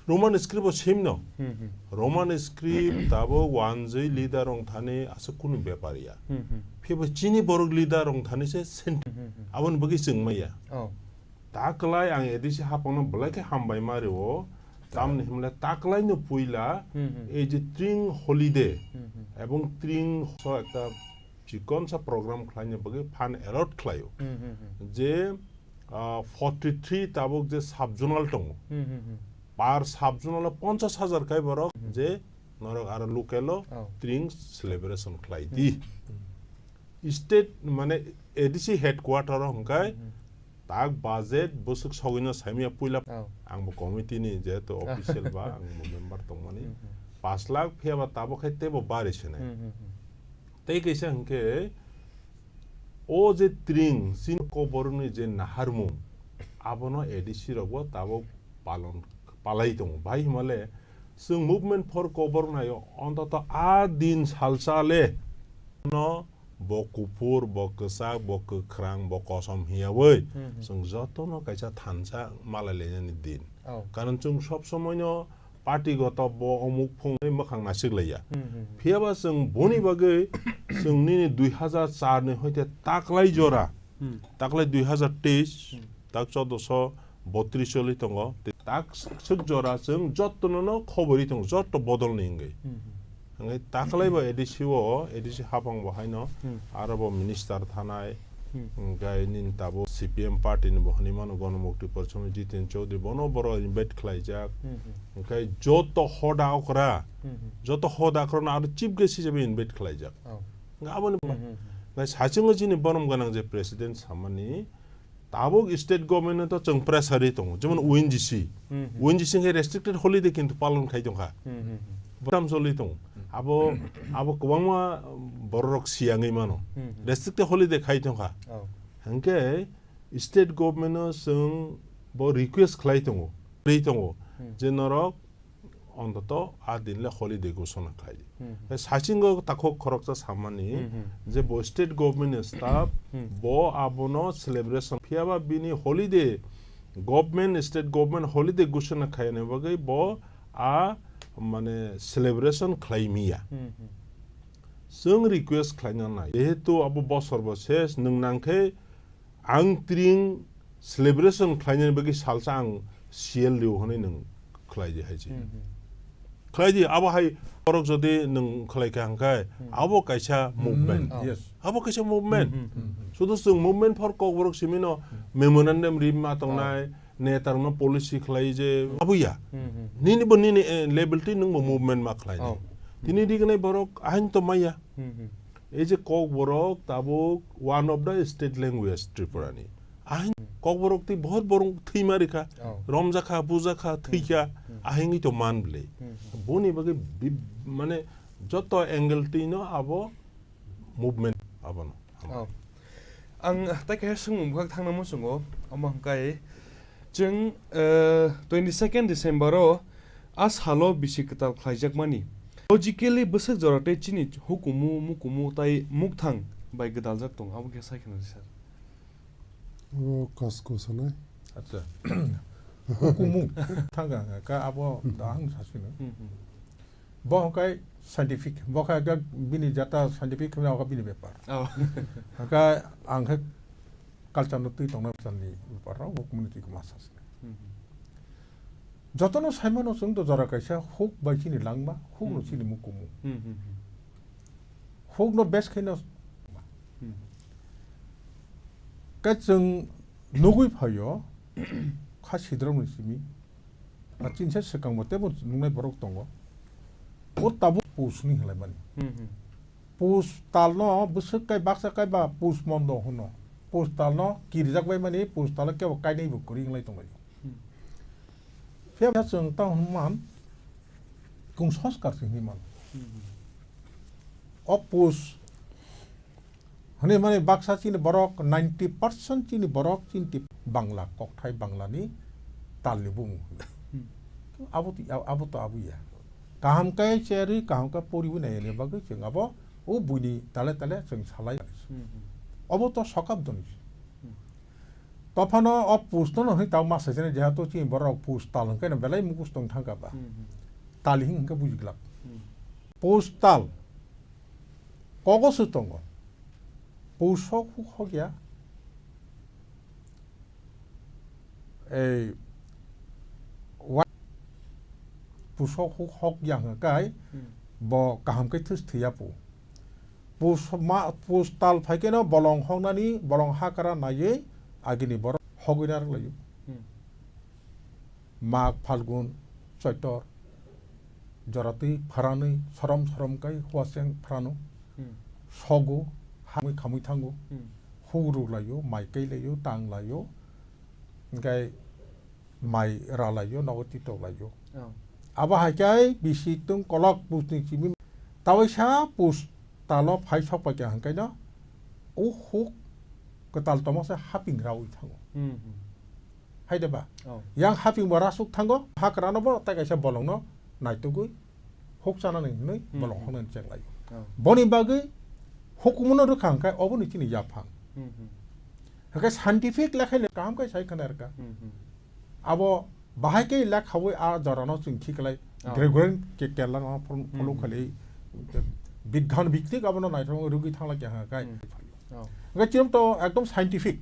Roman script o sim no. Hmm, hmm. Roman script tabok wanjwi leader rong thani aswk kunu bepar ya. Hmm, hmm. Phiya bo chini borok leader rong thani se sent-, Hmm, hmm, hmm. Aboni bagwi chwng maya. Oh. Ta kwlai ang A D C hapangno belai khe hambai ma rio. Tamni himle ta kwlai no puila Hmm, hmm. Ei je tring holiday Hmm, hmm. Ebong tring so ekta chikon sa program khlaina bagwi fund allot khlaio. Hmm, hmm, hmm. Je, ah, forty three tabuk je sub-zonal tongo. Hmm, hmm, hmm. Per sub-zonal o ponchash hajar kai borok Hmm. je norok aro local o Oh. tring celebration khlai di. Hmm. State mane A D C headquarter o hwnkhe Hmm. tak budget bwswk sogwino saimya puila Oh. Ang bo committee ni jehetu official ba ang bo member tongmani Hmm, hmm. Pash lakh phiya ba tabuk khai teibo bari se nai. Hmm, hmm, hmm. Tei kaisa hwnkhe, o je tring chini kokborokni je naharmung, abono A D C rokbo tabuk palon, palai tongo. Bai hwnmale, chwng Movement for Kokborok naio, ontoto a din salsa le no bo kuphur, bo kwchak, bo kwkhrang, bo kosom hiyawi, Hmm, hmm. Chwng jotono kaisa thansa malai lainani din. Oh. Karon chwng sob somoino party goto bo omuk phung hwnwi mwkhang naisik laiya. Hmm, hmm, hmm. Phiya ba chwng boni bagwi chwng nini dui hazar char ni hoite taklai jora, Hmm. Taklai dui hazar teis, Hmm. tak chodosho botris choli tongo. Tak swk jora chwng jottono no khobori tongo, jotto bodol ni wngwi. Hmm, hmm. Hwnwi taklai bo A D C o, A D C hapang bo haino, Hmm. aro bo minister thanai, Hmm. Hwnkhe nini tabuk C P M party ni bo hwnwi mano, Ganamukti Porishoni Jiten Chaudhary, bono borok invite khlaijak. Hmm, hmm. Hwnkhe joto hoda okra, Hmm, hmm. Joto hoda okra no aro chief guest hisabe invite khlaijak. Oh. Hwnkhe aboni Hmm, hmm, hmm. Hwnkhe sachingo chini borom gwnang je president samani, tabuk state government no to chwng pressure ri tongo, jemon O N G C. Hmm, hmm. O N G C hwnkhe restricted holiday kintu palon khai tongkha. Hmm, hmm, hmm. Botam choli tongo. Abo, abo kwbangma bororok siyangwi mano. Hmm, hmm. Restricted holiday khai tongkha. Oh. Hwnkhe state government no chwng bo request khlai tongo, ri tongo, Hmm. je norok ontoto a din le holiday ghosona khlai di. Hmm, hmm. Sachingo takhuk khoroksa samani Hmm, hmm. je bo state government ni staff Hmm. bo abono celebration phiya ba bini holiday, government, state government holiday ghosona khaina bagwi bo a mane celebration khlai miya. Hmm, hmm. Chwng request khlaina nai. Jehetu abo bosor bo ses, nwng nangkhe ang tring celebration khlainani bagwi salsa ang C L rio hwnwi nwng khlai di hai se. Hmm, hmm. Khlai di, abo hai borok jodi nwng khlai kha hwnkhe, Hmm. abo kaisa Hmm, movement. Oh. Yes. Abo kaisa movement. Hmm, hmm, hmm, hmm. Sudu chwng Movement for Kokborok simi no Hmm. memorandum ri ma tongnai, Oh. Netarokno policy khlai je abo ya. Hmm, hmm, hmm. Nini bo nini, eh, level twi nwng bo movement ma khlai nai. Oh. Tini rignai borok ahing to maya. Hmm, hmm. Ei je Kokborok tabuk one of the state language Tripura ni. Ahing Hmm. Kokborok twi bohor borok thwima rikha. Oh. Romjakha, bujakha, Hmm. Thwikha, Hmm. Ahingwi to man bwle. Hmm, hmm. Boni bagwi bi-, mane joto angle twi no abo movement abono. Oh. Ang tai kaisa swngmung bwkhak thangna muchungo, omo hwnkhe chwng, eh, twenty second December o a salo bisi kwtal khlaijakmani. Logically bwswk jora tei chini hukumu, mukumu tai mukthang bai gwdaljak tongo, abo khe sai khna di sir. O kasko sanai. Acha. Hukumu. Thangka ka abo dahang sasino. Hmm, hmm. Bo hwnkhe scientific, bo khe bini jata scientific khe hwnkhe bini bepar. Oh. Hwnkhe ang khe culture no twi tongnai bwsani bepar rok bo community khe ma sasino. Hmm, hmm. Jotono saimano chwng to jora kaisa huk bai chini langma, huk no Hmm, chini hmm. mukumu. Hmm, hmm, hmm. Huk no best khe no Hmm. Khe chwng nugwi phaio, kha sidrokni simi. A chini se swkangbo teibo nungnai borok tongo. O tabuk pus ni hinlaimani. Hmm, hmm. Pus talno bwswk kai baksa kai ba pus mondo hwno. Pus talno kirijak bai mani, pus talo kebo kainaibo kwrwi wnglai tonglaio. Hmm. Phiya ba chwng tamo hwnman kung sanskar se hinwi mano. Hmm. O post hwnwi mani baksa chini borok ninety percent chini borok chini Bangla, kokthai Banglani talni bumung hwnwi. Hmm. Abo to, abo to abo ya. Kaham khe cherwi, kaham khe poriwi naiyani bagwi chwng abo o buini tale tale chwng salai. Hmm, hmm. Obo to sokap doni. Hmm. Tophano o post no hwnwi tamo ma sajani, jehetu chini borok post tal hwnkhe no belai mukhus tong thangkha ba. Hmm, hmm. Tal hing hwnkhe bujiglak. Hmm. Post tal kogo se tongo. Post hok huk hok ya. Ei, wa-, post hok huk hok ya hwnkhe kai, hmm, bo kaham khe thus thwiya po. Post ma, post tal phai khe no bolong hoknani, bolong hakra naiwi agini borok hogwi narwk laio. Hmm. Mag, Phalgun, Choitor, joratwi pharanwi, sorom sorom kai huaseng pharano. Hmm. Sogo, hamwi khamwi thango. Hmm. Huk ruk laio, mai kai laio, tang laio. Hwnkhe mai ra laio, nogo titok laio. Oh. Abo hai khe bisi tung kolok post ni simi. Tawaisa post talo phai sok pai kha hwnkhe no, o huk kwtal tongma se haping raui thango. Hmm, hmm. Hai de ba? Oh. Yang haping bo rasuk thango, hakrano bo tai kaisa bolongno naitugwi huk chanani hwnwi, hmm, bolong, hmm, hoknani chek laio. Oh. Boni bagwi hukumono rwkha hwnkhe oboni chini yaphang. Hmm, hmm. Hwnkhe scientific lekhai le kaham khe sai khna rwkha. Hmm, hmm. Abo bahai khe lekhawi a jorano chwng khiklai, oh, Gregorian ke-, calendar no phol-, hmm, follow khlai, bigyan biktik abono naithok rwgwi thangla khe hwnkhe. Hmm. Oh. Hwnkhe chini to ekdom scientific.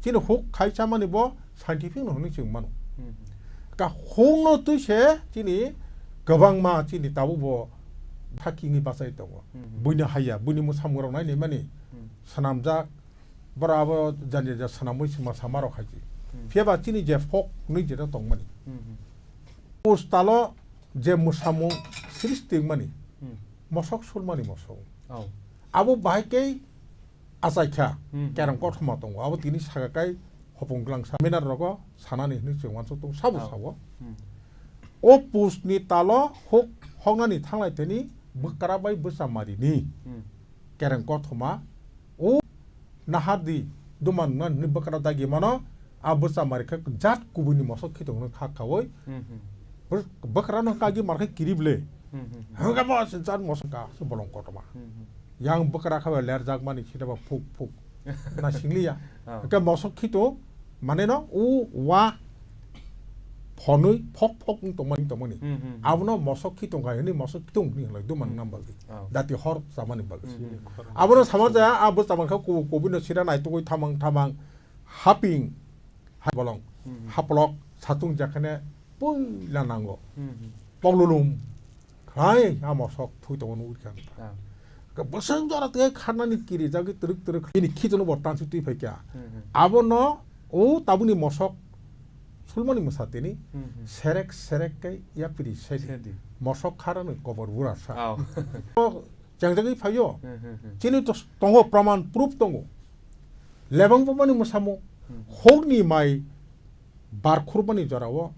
Chini huk khai chamani bo scientific no hwnwi chwng mano. Hmm. Ka huk no twi se chini kwbangma chini tabuk bo thakingwi bachai tongo. Hmm. Buino haya, buini mwsamung rok nainai mani, hmm, swnamjak, borok abo jani ja swnamwi swma sama rok hai se. Hmm. Phiya ba chini je folk hwnwi jeto tongmani. Hmm, hmm. Post talo je mwsamung srishti wngmani, hmm, mosok sulmani mosok. Oh. Abo bahai khe achaikha, hmm, hmm, kereng kothoma tongo. Abo tini saka kai hopong glangsa minar rogo sanani hwnwi chwng uansuk tongo, sabo, oh, sao. Hmm. O post ni talo hok-, hoknani thanglai thani bwkra bai bwsa marini, hmm, kereng kothoma o nahardi duman nang ni bwkra dagi mano, a bwsa mari khe jat kubuni mosok khitong no kha khawi. Hmm, hmm. Bwk-, bwkra no kagi mar khe kirib le. Hmm, hmm, hmm. Hwnkhe bo se jat mosok ka se bolong kotorma. Hmm, hmm. Yang bwkra kha bai lerjak mani sida ba phuk phuk. Na singliya. Ah. Hwnkhe mosok khitong mane no o wa phonwi phok phok wng tongmani, tongmani. Hmm, hmm, hmm. Abono mosok khitong hai hwnwi mosok khitong hwnwi hwnlai duman, hmm, nang bagwi. Oh. Dati hor chamani bagwi. Hmm, hmm. Abono sama jaya, a bwsa mankha kubui kubui no sida naitugwi thamang thamang haping, hai bolong, hmm, hmm, haplok satung jakhane puila nango. Hmm, hmm. Poglulum khlai a mosok thui tongo nugwi kha. Ah. Ka bwswk jora tei kharnani kiri jagwi twrwk twrwk bini khitokno bo tansu twi phai kha. Hmm, hmm. Abono o tabukni mosok sulmani mwsa tini, hmm, hmm, serek serek khe yapri sedi. Sedi. Mosok kharani kobor bura sa. Oh. O chengjagwi phaio. Hmm, hmm, hmm. Chini to tongo, praman proof tongo. Lebang bumani mwsamung, hmm, hokni mai barkhurmani jorao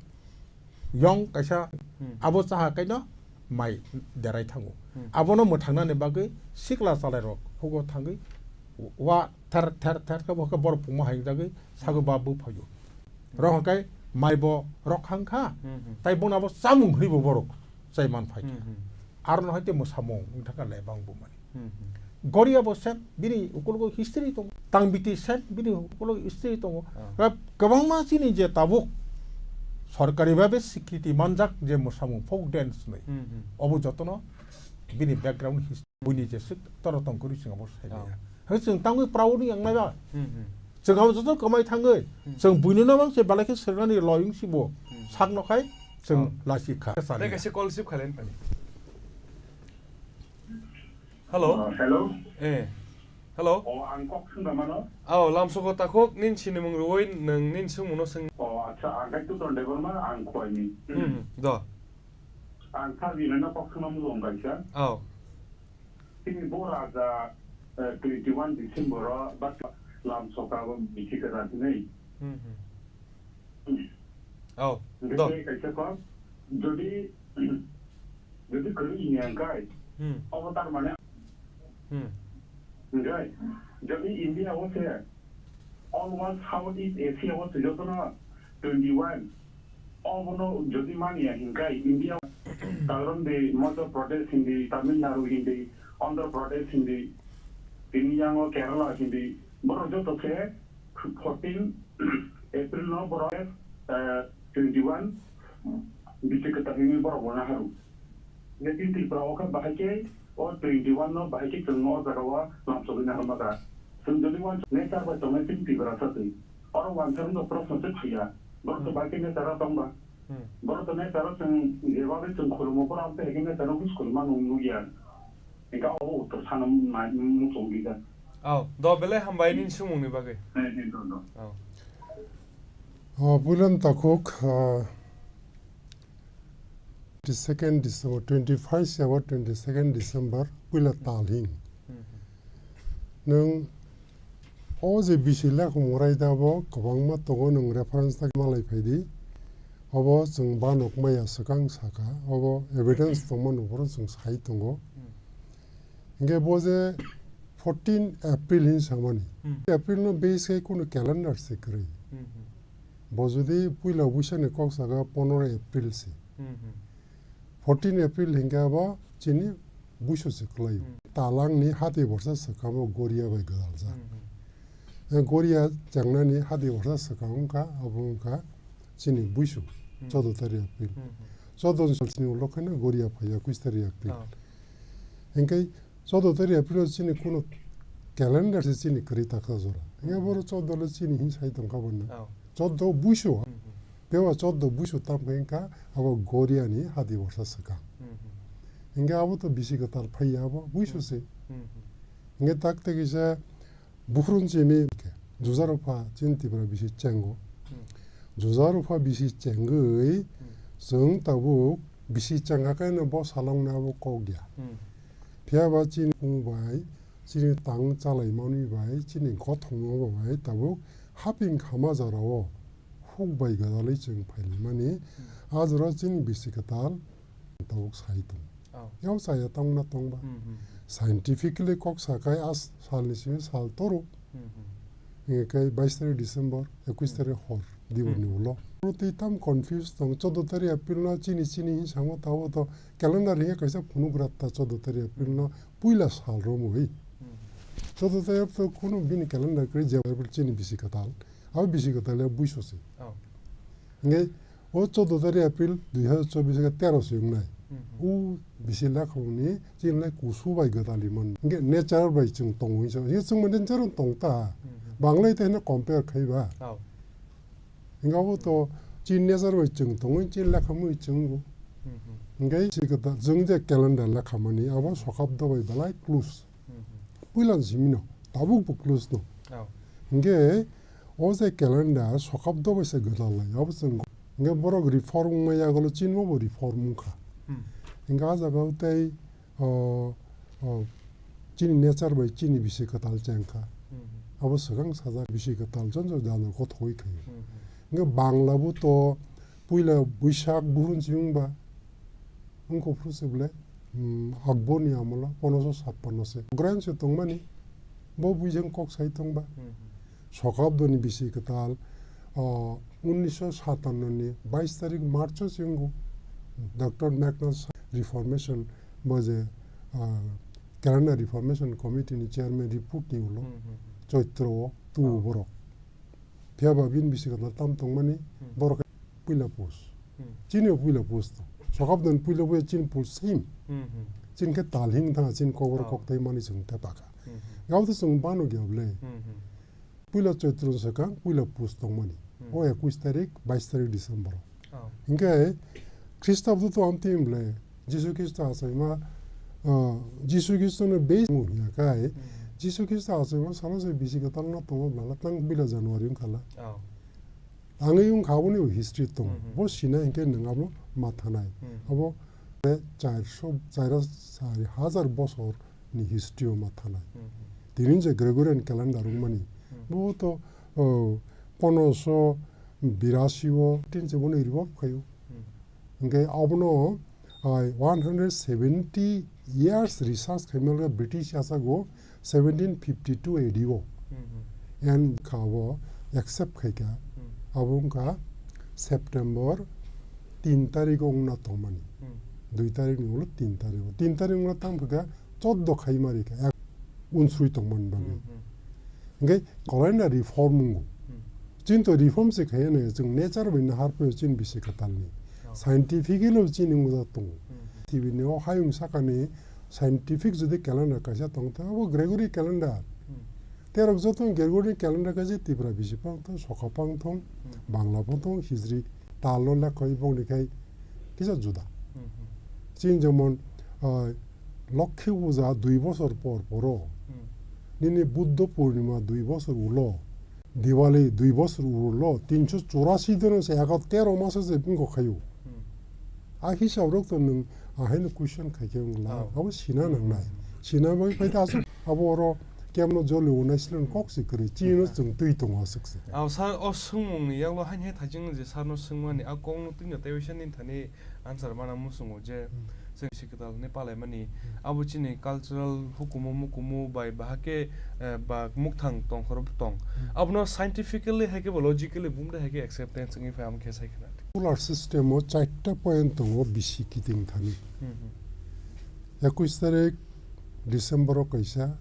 yong kaisa, hmm, abo chaha kaino mai derai thango. Hmm. Abono mwthangnani bagwi sikla chalairok hugo thangwi wa ther ther ther khe bo khe borok pungma hai jagwi sagwi ba buphaio. Hmm. Rok hwnkhe mai bo rok khang kha, hmm, hmm, tai bono abo chamung hwnwi bo borok chai man phai kha. Hmm, hmm. Arono hai tei mwsamung wng thangkha lebang bumani. Hmm, hmm. Goria bo same, bini ukulogo history tongo. Tangbiti same, bini ukulogo history tongo. Ah. Ba kwbangma chini je tabuk sorkari babe sikriti manjak je mwsamung folk dance nai. Hmm, hmm. Obo jotono bini background history, buini je sik toro tong kwrwi chwng abo sai maya. Ah. Hai chwng tangwi proud ni ang nai ba. Hmm, hmm. Chwng abo joto kwmai thangwi, hmm, chwng buino no mang se belai khe swrwngnani loyung sibo, hmm, sakno khai chwng, oh, lasi kha. Tei kaisa call receive khailai phai. Hello? Ah, hello? Eh. Hello? Oh, ang kok swngna mano? Oh, lamsoko takhuk, nini sinimung rwui nwng nini swngmungno swng. Oh, acha, ang khe Tuton Debbarma, ang Khowai ni. Hmm, do. Ang sajinano kok swngna mung kaisa. Oh. Tini bo raja, eh, twenty one December o bak lamsoka bo bithi kwrwng hinwi. Hmm, hmm. Oh, do. Hwnkhe kaisa kok, jodi, jodi kwrwi hini ang khai, hmm, obo tar mane Hmm. Hwnkhe, jodi India o se, all over South East Asia o se jotono twenty one, obono jodi maniya hinkhe India, karon di Madhya Pradesh hindi, Tamil Nadu hindi, Andhra Pradesh hindi, tini yango Kerala hindi, borok joto se fourteen April no borok, eh, twenty one bisi kwtal hwnwi borok bo naharu. Hwnkhe chini Tripura o khe bahai khe o twenty one no bahai khe chwng o jaga o lamsogwi naharma kha. Chwng jodi uansuk nature bai tongnai chini Tripura sa twi. Oro uansuk wngkha proshno se phaiya. Borok to Hmm. bahai khe nature o tongba. Hmm. Borok to nature o chwng jeba bai chwng khulumo borok abo hai khe nature o buj khuluma nung nukya. Hingke abo uttor sana nai muchung rijak. Oh, do belai hambai nini sumungni bagwi. Hai, hai, do, do. Oh. Oh, puilam takhuk, ah, twenty second December, twenty five se abo twenty second December, puila tal hing. Hmm. Nwng o je bisi lekhung rai da bo kwbangma tongo, nwng reference ta malai phai di. Obo chwng banok maya swkang saka, obo evidence tongmani uphuru chwng sai tongo. Hmm. Hingke bo je fourteen April hin samani. Hmm. April no base khe kunu calendar se kwrwi. Hmm, hmm. Bo jodi puila buisani kok saka pondro April se. Hmm, hmm. Fourteen April hingke abo chini buisu se kwlai. Hmm. Talangni hati borsa swkamo Goria bai gwdaljak. Hmm, hmm. E Goria chengnani hati borsa swkang wngkha, abo wngkha chini buisu, Hmm. choudo tari April. Hmm, hmm. Choudo ni sal chini ulo khaina Goria phaiya, kuis tari April. Oh. Hingke choudo tari April chini kunu calendar se chini kwrwi taksa jora. Hingke Hmm. boro choudo le chini hin sai tongkha bono. Oh. Choudo buisu. Hmm, hmm. Pewa choudo buisu tam khe wngkha abo Goriani hati borsa swkang. Hmm, hmm. Hingke abo to bisi kwtal phaiya abo buisu Hmm. se. Hmm, hmm. Hingke tak tei kisa Buhrung chini khe, jujarupha chini Tripura bisi chengo. Hmm. Jujarupha bisi chengwi Hmm. chwng tabuk bisi chengkha khe no bo salong no abo kok ya. Hmm. Phiya ba chini phung bai, chini tang chalai manwi bai, chini gothong no bai tabuk haping khama jora o huk bai gwdalwi chwng phailaimani. Hmm. A jora chini bisi kwtal tabuk sai tongo. Oh. Yao chaya tongna tongba. Hmm, hmm. Scientifically kok sakai as salni simi sal toro. Hmm, hmm. Hingke kai bais tarik December, ekwis Hmm. tarik hor, dibor Hmm. ni ulo. Tei tam confuse tong, choudo tarik April no chini, chini hin samo tabo to calendar hingke kaisa phunuk rat ta choudo tarik April no Hmm. puila sal romwi. Hmm. Choudo tarik April kunu bini calendar kwrwi je April chini bisi kwtal. Abo bisi kwtal ya buiso se. Oh. Hingke O choudo tarik April dui hazar chobbish khe tero se wngnai. Mhm. O bisi lekhokni chini lai kusu bai gwdali man. Hingke nature bai chwng tongwi so. Hingke chwng mane nature tong ta. Mhm. Banglai tei hino compare khai ba. Oh. Hingke abo to chini nature bai chwng tongwi chini lekha mui chwng bo. Mhm. Hingke si kwtal chwng je calendar lekha mani abo sokap dobai belai close. Mhm. Puila ni simi no, tabuk bo close no. Oh. Hingke o je calendar sokap dobai se gwdal lai, abo chwng hingke borok reform wngma yagulo chini bo reform wngkha. Hmm. Hingke a jaga o tei, o, o, chini nature bai chini bisi kwtal chengkha. Hmm. Abo swkang sajak bisi kwtal jon jon jana kothogwi khaio. Hmm. Hingke Bangla bo to puila Buisak buhrung simi wngba wngkha phuru se bwle, mm, Akbor ni amolo ponoso sappanno se. Ugrayan se tongmani, bo buijang kok sai tongba. Hmm, hmm. Sokabdo ni bisi kwtal, ah, unniso satanno ni bais tarik March o se wngo. Doctor Meknal Reformation bo je, ah, Calendar Reformation Committee ni chairman report ni ulo Hmm, hmm, hmm. Choitro o tu Oh. borok. Phiya ba bini bisi kwtal tam tongmani Hmm. borok puila post. Hmm. Chini o puila post to. Sokabdan puila puila chini post same. Hmm, hmm. Chini khe tal hing thanga chini kokborok Ah. kokthai mani chwng tei baka. Hmm, hmm. Gabo to chwng bano gya bwle. Hmm, hmm. Puila Choitro swkang puila post tongmani. Hmm. O ekwis tarik, bais tarik December. Oh. Hingke Khristabdo to amtwi bwle Jisu Khristo achaima, ah, Jisu Khristo no base wng ya kai. Hmm. Jisu Khristo achaima salo se bisi kwtal no tongo bwla tang bila January wngkha la. Oh. Angwi wngkha aboni bo history tongo. Hmm, hmm. Bo sina hingke nwng abo mathanai. Hmm. Abo chairso, chaira sari hajar bosor ni history o mathanai. Hmm, hmm. Tini je Gregorian calendar wngmani. Hmm. Bo to, oh, ponoso birasi o tin se bono revolve khaio. Hmm. Hingke abono, ai, one hundred seventy Years research khaimani British yachago seventeen fifty-two A D o. Hmm, hmm. En kha abo accept khaikha. Hmm. Abo wngkha September tin tarikh o wngna tongmani. Hmm. Dui tarikh ni ulo tin tarikh o. Tin tarikh wngna tang kha choddo khaimari kha. Ek unsrui tongmani bagwi. Hmm, hmm. Hingke kwlaina reform wngo. Hmm. Chini to reform se khaiya nai, chwng nature bai nahar phaiyo chini bisi kwtalni. Oh. Scientifically bo chini wngwi tongo. Hmm. T V ni o hayung sakani scientific jodi calendar kaisa tong tong, abo Gregory calendar. Hmm. Terok joto Gregory calendar kaisa Tipra bisi phang thong, Soka phang thong, Hmm. Bangla phang thong, Hijri tal no lekha bongni khai kisa juda. Hmm, hmm. Chini jemon, ah, Lokhi puja dui bosor por poro, Hmm. nini Buddho Purnima dui bosor ulo, Diwali dui bosor ulo, tinso churasi dino se eko tero maso se bini kok khayo. Hmm. A hisab rok to nwng ahaino question khaikhe wngla, Oh. abo sina nangnai. Hmm. Sina bai phai ta aswk abo oro kemno joli unai silon kok si kwrwi, chino Hmm. chwng twi tongo aswk se. Aw, sir, o swngmungni yaklo haini hai thajing je sir no swngmani, a kok no twi no tei waisa nini thani answer mana muchungo je Hmm. chwng bisi kwtal hinwi palaimani, Hmm. abo chini cultural hukumu mukumu bai bahai khe, eh, ba mukthang tongkhoro tong. Hmm. Abono scientifically hai khe bo logically bumde hai khe acceptance wngwi phai amo khe sai khna. Solar system o charta point tongo bisi kiting thani. Hmm, hmm. Ekush tarik December o kaisa,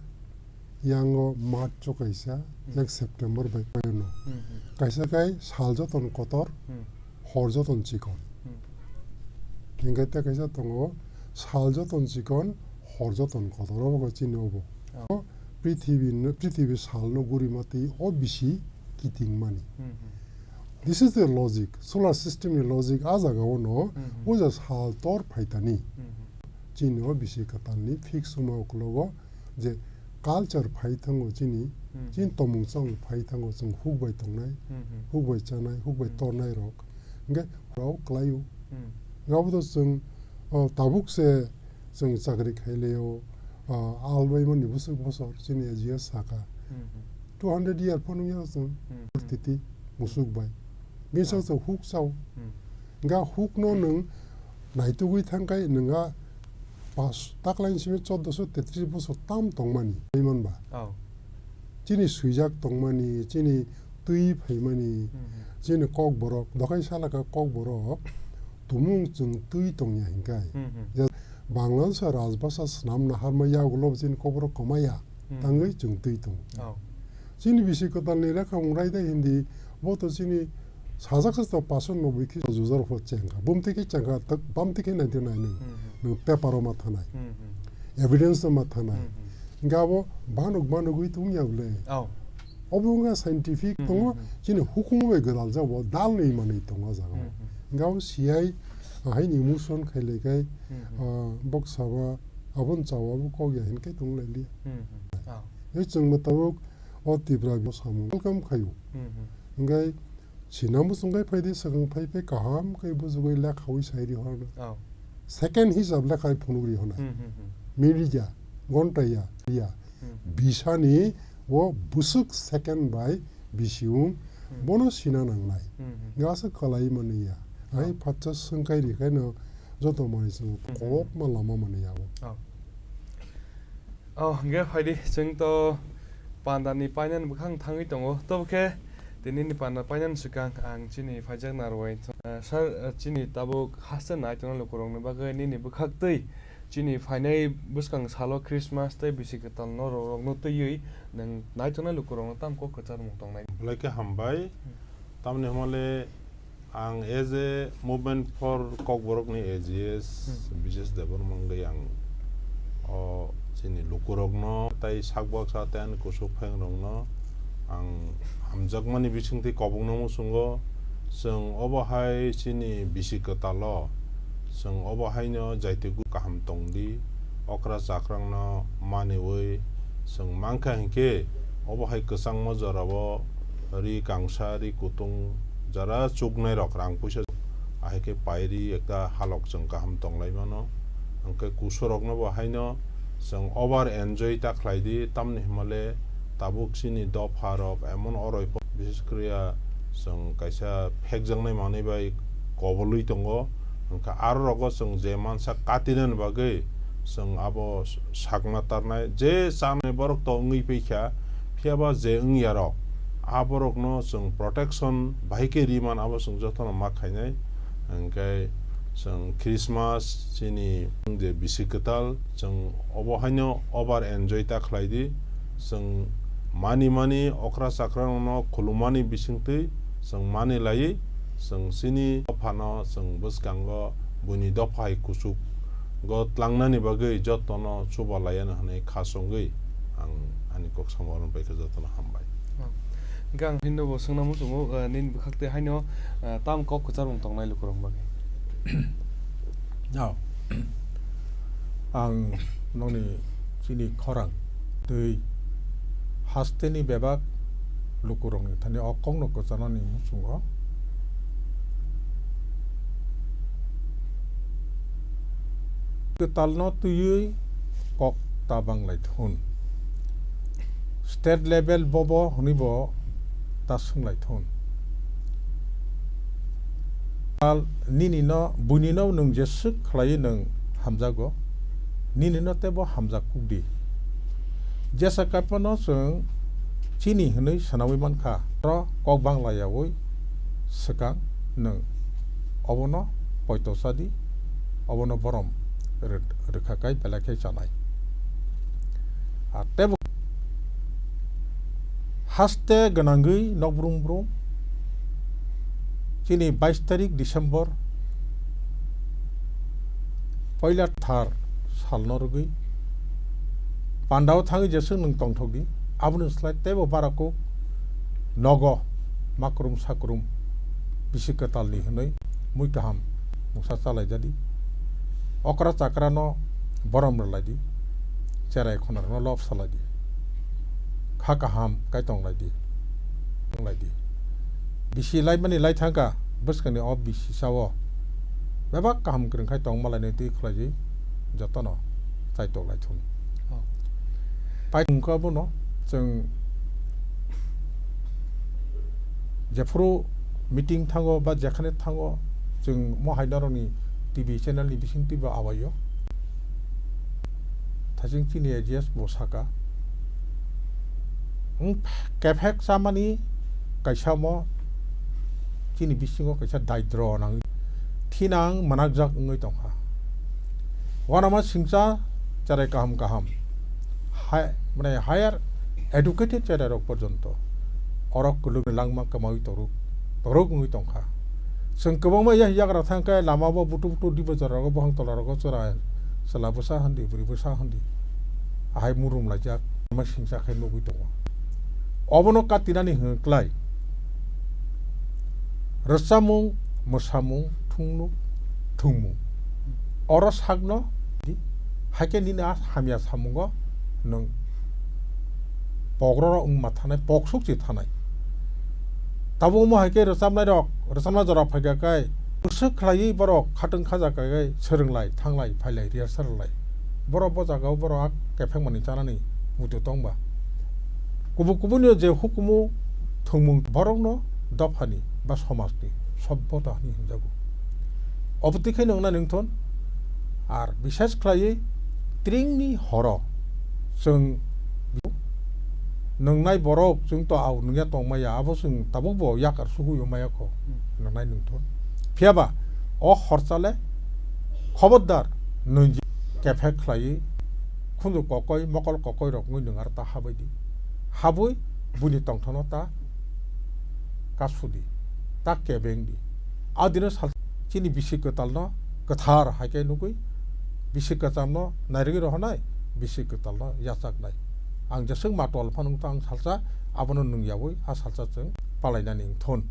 yang o March o kaisa, Hmm. yang September bai bai no. Hmm, hmm. Kaisa kai sal joton kotor, Hmm. hor joton chikon. Hmm. Hingke tei kaisa tongo, sal joton chikon, hor joton kotor, obo khe chini obo. Oh. Prithibi no, prithibi sal no guri mati o bisi kiting mani. Hmm, hmm. This is the logic, solar system ni logic a jaga o no, Hmm, hmm. o ja sal tor phaitani. Hmm, hmm. Chini o bisi kwtal ni fix wngma ukologo je culture phai thango chini, Hmm. chini tomung chamung phai thango chwng huk bai tongnai, Hmm, hmm. huk bai chanai, huk bai Hmm. tornai rok. Hingke rok kwlaio. Hmm. Abo to chwng, o, tabuk se chwng chakri khaileo, o, albai mani bwswk bosor chini A G S saka. Hmm, hmm. Two hundred year phano ya chwng Hmm, hmm. titi musuk bai. Bini Oh. saksa huk chao. Hmm. Hingke huk no nwng naitugwi thangkai nwng a pas taklaini simi choddoso tetris bosor tam tongmani, tei manba. Oh. Chini swijak tongmani, chini twi phaimani, Hmm, hmm. chini kokborok, dokai salaka kokborok, tumung chwng twi tongya hinkai. Hmm, hmm. Je Bangladesh rajbhasha swnam naharma yagulo chini kokborok kwmaya, Hmm. tangwi chwng twi tongo. Oh. Chini bisi kwtalni lekha wng raida hindi, bo to chini sajak sa to paso noboi khe jujar pho chengkha. Bumtwi khe chengkha, tak bamtwi khe naidi nai nung. Hmm, hmm. Nung paper o ma thanai. Hmm, hmm. Evidence o ma thanai. Hmm, hmm. Hingke abo banuk banugwi tong ya bole. Oh. Obo wngkha scientific Hmm, tongo, hmm, hmm. chini hukumu bai gwdal jabo, dal ni manwi tongo o jaga o. Hmm, hmm. Hingke abo siyai, ahai ni emotion khai lai kai, Hmm, hmm. ah, bok saba, aboni chawa bo kok ya hinke tong lai liya. Hmm, hmm. Oh. Ei chwng mwtabok o Tipra bo samung welcome khaio. Hmm, hmm. Hingke sinamo chwng kai phai di, swkang phai phai kaham kai bujugwi lekhawi sai ri hwnna. Oh. Second hisab lekhai phunuk ri hwnna. Hmm, hmm, hmm. Minute ya, gonta ya, ya. Hmm, hmm. Bisani o bwswk second bai bisi wng, Hmm. bono sina nangnai. Hmm, hmm. Gasa kwlai mani ya. Ai Oh. phatsa swngkai ri khaino joto manwi chwng Hmm, hmm. kokma lama mani ya o. Oh. Oh, hingke phaidi, chwng to pandani painani bwkhak thangwi tongo. Tobo khe, tini ni panda painani swkang ang chini phaijak narwai. Eh, sir, eh, chini tabuk haste nai tongnai lukurokni bagwi nini bwkhaktwi chini phainai bwskang salo Christmas tei bisi kwtal norok rokno twiwi nwng nai tongnai lukurokno tamo kok kwcharmung tongnai? Belai khe hambai. Hmm. Tamni hwnmale ang as a movement for Kokborokni A G S Hmm. Bises Debbarma wngwi ang o chini lukurokno tei sak baksa tei ani kusuk phaingrokno ang hamjakmani bisingtwi kobokno muchungo. Chwng obo hai chini bisi kwtalo, chwng obo haino jaitwgwi kaham tongdi, okra chakrangno maniwi chwng mankha hinkhe obo hai kwchangma jorao ri kangsa, ri kutung, jara chuknairok rang puisa ahai khe pairi ekta halok chwng kaham tonglaimano. Hwnkhe kusurokno bo haino chwng over enjoy ta khlaidi, tamni hwnmale tabuk chini dopharok emon oroi pho, bises kwrwi ya chwng kaisa phekjaknai manwi bai kobolwi tongo. Hwnkhe aro rogo chwng je mansa katinani bagwi chwng abo sakna tarnai, je chanai borok to wngwi phaikha, phiyaba je wngya rok, a borokno chwng protection bahai khe riman abo chwng jotono ma khainai. Hwnkhe chwng Christmas chini je bisi kwtal, chwng obo haino over enjoy ta khlai di. Chwng mani mani okra chakra rokno khulumani bisingtwi chwng mani laiwi, chwng chini dophano chwng bwskango buini dopha hai kuchuk go tlangnani bagwi jotono chuba laiya hwnwi kha chongwi ang ani kok samo oro bai khe jotono hambai. Hwnkhe ang hino bo swngna muchungo, eh, nini bwkhak tei haino, eh, tam kok kwcharmung tongnai lukurok bagwi. Oh. Ang nokni chini khorang twi hasteni bebak lukurokni thani o kokno kwchanani muchungo. Kwtalno twiwi kok ta banglai thun. State level bobo hwnwi bo ta swng lai thun. Tal nini no, buini no nwng jeswk khlaiwi nwng hamjago, nini no teibo hamjak kuk di. Jesa kaipano chwng chini hwnwi swnawi mankha, oro kok bangla yaui swkang nwng obono poito cha di, obono borom rw-, rwkha kai belai khe chanai. Ar teibo haste gwnangwi nokbrum brum chini bais tarik December poila thar salno rwgwi pandao thangwi jeswk nwng tongthok di, aboni slai teibo bara kuk nogo makrum sakrum bisi kwtalni hwnwi mui kaham mungsa chalaijadi. Okra chakrano borom rwlaidi, cherai khonarokno lob salaidi, kha kaham kai tonglaidi, tonglaidi. Bisi laimani lai thangkha bwskangni o bisi sao bebak kaham kwrwng khai tongma lainai twi khlaidi, jotono chaitok lai thung. Oh. Pai thung kha bono chwng jephuru meeting thango ba jekhane thango, chwng mo hai norokni T V channel ni bising twibo awaio. Thaching chini A G S bo saka, wng kephek chamani kaisa mo chini bisingo kaisa daidro nang thinang manakjak wngwi tongkha. Wanama singcha cherai kaham kaham, hai, mane higher educated cherai rok porjonto orok kwlwkni langma kwmawi toruk, toruk wngwi tongkha. Chwng kwbangma ya-, yagra thangkhe lama bo butu butu dibo jora rogo, bohang tola rogo chwra chwla bwsa handi, bwrwi bwsa handi. Ahai murum laijak, ma singcha khe nugwi tongo. Obono katinani hwnklai. Rwchapmung, mwsamung, thungnuk, thwngmung. Oro sakno di, haikhe nini a hamya samungo nwng pogroro wngma thanai, poksukchi thanai. Tabuk omo hai khe rwchapnairok, rwchapna jora phaikha khe, bwswk khlaiwi borok khatwng khaja kaiwi swrwnglai, thanglai, phailai, rehearsal rwlai. Borok bo jagao borok a kephengmani chanani muitu tongba. Kubui kubuino je hukumu thwngmung borokno dophani ba somajni sobbota hwnwi hwnjago. Obo twi khe nwngna nwngthon, ar bises khlaiwi tringni horo chwng nwngnai borok chwng to au nungya tongmaya, abo chwng tabukbo yakar sugui maya kho, hmm, nwngnai nwngthon. Phiyaba o horchale khobordar nwnji kephek khlaiwi khunju kokoi, mokol kokoi rok wngwi nwng aro ta habwi di. Habwi buini tongthokno ta kasudi, ta kebengdi. A dino sal chini bisi kwtalno kwthar hai khe nugwi, bisi kwchamno nairwgwi rohornai, bisi kwtalno yachaknai. Ang jeswk matwal phano wngtha ang salsa, abono nwng yaui a salsa chwng palainani wngthun.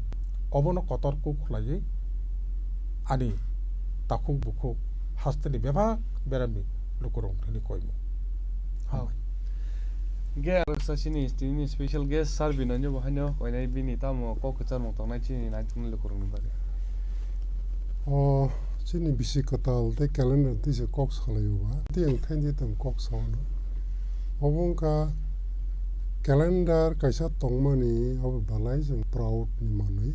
Obono kotor kuk khlaiwi ani takhuk bukhuk hasteni bebak berami lukurok thani koimung. Hambai. Ge aro sa chini, tini special guest sir Binoy bo haino koinai bini tamo kok kwcharmung tongnai chini naitukni lukurokni bagwi. O chini bisi kwtal tei calendar twi se kok salaio ba. Tei ang thaini tong kok sao no. Obo wngkha calendar kaisa tongmani obo belai chwng proud ni manwi.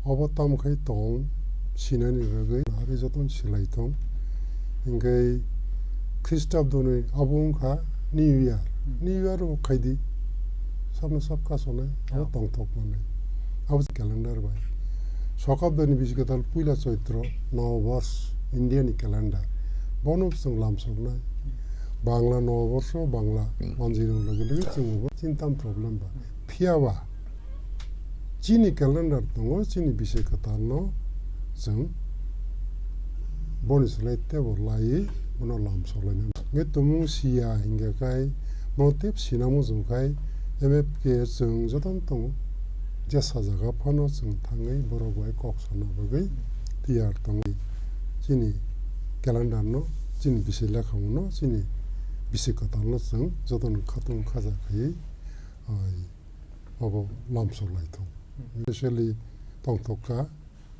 Obo tamo khai tong sinani bagwi ari jotono silai tong. Hinkhe Khristabdoni abo wngkha New Year. Hmm. New Year bo khaidi. Sabno sab kasonai, abo Oh. tongthok manai. Abo se calendar bai. Sokabdani bisi kwtal puila Choitro, Noboborsh, India ni calendar. Bono chwng lamsoknai. Bangla Noboborsho, Bangla Hmm. manjirung logi logi chwng bo chintam problem ba. Hmm. Phiya ba, chini calendar tongo, chini bisi kwtalno chwng boni slai tebo laiwi bono lamsok lainai. Hwnkhe tumung siya hingkha khai, bono tep sina muchung khai, M F K chwng jotono tongo. Jesa jaga phano chwng thangwi borok bai kok sana bagwi tiyar tongwi chini calendar no, chini bisi lekhamung no, chini bisi kwtal no chwng jotono khatung khaja khaiwi, ai, abo lamsok lai thung. Hmm. Specially tongthok kha,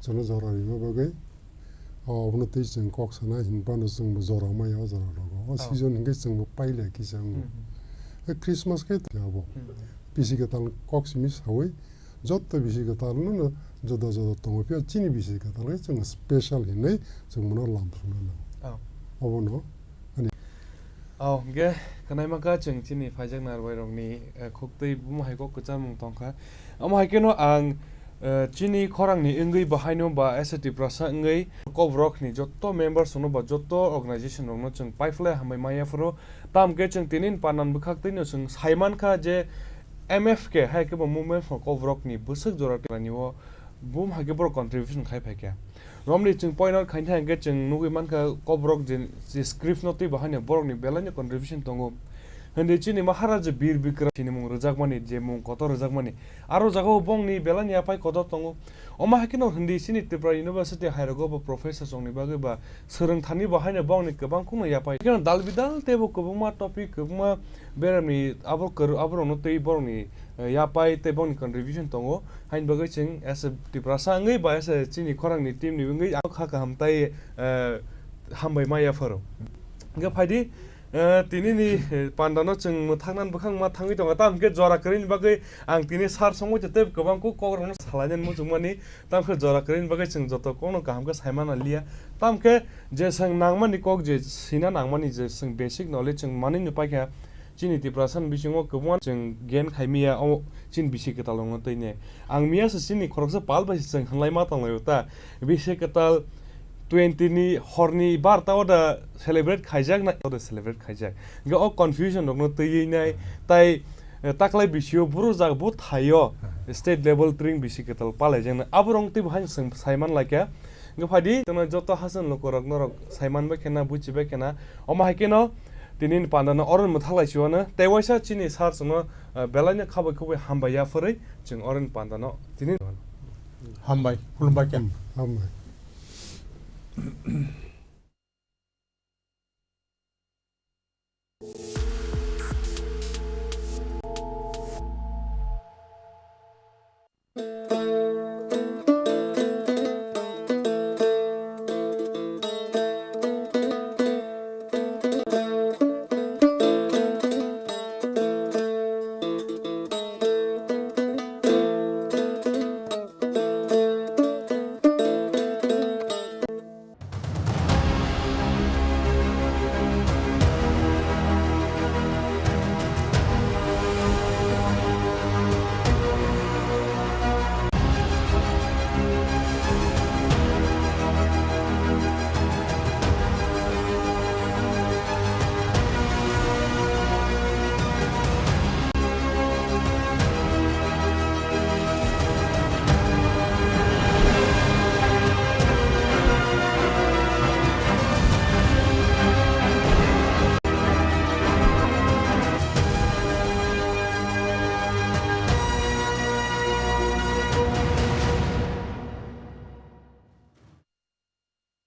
chwngno jora rima bagwi, o, obono twi chwng kok sana hinphano chwngbo jora maya o jora rogo. O Oh. season hinkhe chwngbo pailai kisa wngo. Hmm. E Christmas khe abo. Hmm. Bisi kwtal kok simi sawi, jotto bisi kwtal no juda juda tongo, phiya chini bisi kwtal khe chwng special hinwi chwng bono lamsokna nango. Oh. Obono Ani. Oh, hwnkhe khwnaima kha chwng chini phaijak narwai rokni, eh, khuktwi bumo hai kok kwchamung tongkha. Omo hai kheno ang, eh, chini khorangni wngwi bahaino ba as a Tiprasa wngwi Kokborokni jotto members rokno ba jotto organization rokno chwng paiphlai hambai maya phuru. Tamo khe chwng tini pandan bwkhaktwino chwng saimankha je M F K hai khe bo movement for Kokborokni bwswk jora twlani o bumo hai khe borok contribution khai phaikha. Romni chwng point out khaina hwnkhe chwng nugwi mankha Kokborok je, je script no twibo haino borokni belaino contribution tongo. Hindi chini Maharaja Bir Bikram chini mung rwjakmani, je mung kotor rwjakmani, aro jagao bongni belaini yaphai kotor tongo. Omo hai kheno hindi chini Tripura University hairogo bo professor chongni bagwi ba swrwngthani bo haino bongni kwbang kheno yaphai. Kheno dal bidal teibo kwbangma topic, kwbangma beremni abo kwrw-, aborokno twi borokni, eh, yaphai tei bongni contribution tongo. Haini bagwi chwng as a Tiprasa wngwi ba as a chini khorangni team ni wngwi ang kha kaham tai, eh, hambai ma yapharo. Hwnkhe phaidi, eh, tinini, eh, pandano chwng mwthaknani bwkhak ma thangwi tongo. Tamo hwnkhe jora kwrwini bagwi ang tini sar songwi tei kwbang kok kokrokno salainani muchungmani. Tamo khe jora kwrwini bagwi chwng joto kokno kaham khe saimana liya. Tamo khe je chwng nangmani kok je sina nangmani je chwng basic knowledge chwng manwino paikha. Chini Tiprasa ni bisingo kwbangma chwng gain khai miya, o chini bisi kwtal rokno twi ne. Ang miya se chini khoroksa pal bai se chwng hwnlai ma tong laio ta. Bisi kwtal twenty ni horni barta o da celebrate khaijak na, o da celebrate khaijak. Hwnkhe o confusion rokno twiwi nai, tai, eh, taklai bisio buro jaga bo thaio state level tring bisi kwtal palai jak na. Abo rong twi bo hai chwng sai man lai kha. Hwnkhe phaidi, tongna joto Hassan lukurok norok saiman bai khena, buchi bai khena. Omo hai kheno, tini ni panda no oro mwthak lai chuano. Tei waisa chini sar chwngno, eh, belai no khabai khubui hambai ya phwrwi, chwng oro ni panda no tini. Hambai, khulumbai khe. Hmm, hambai.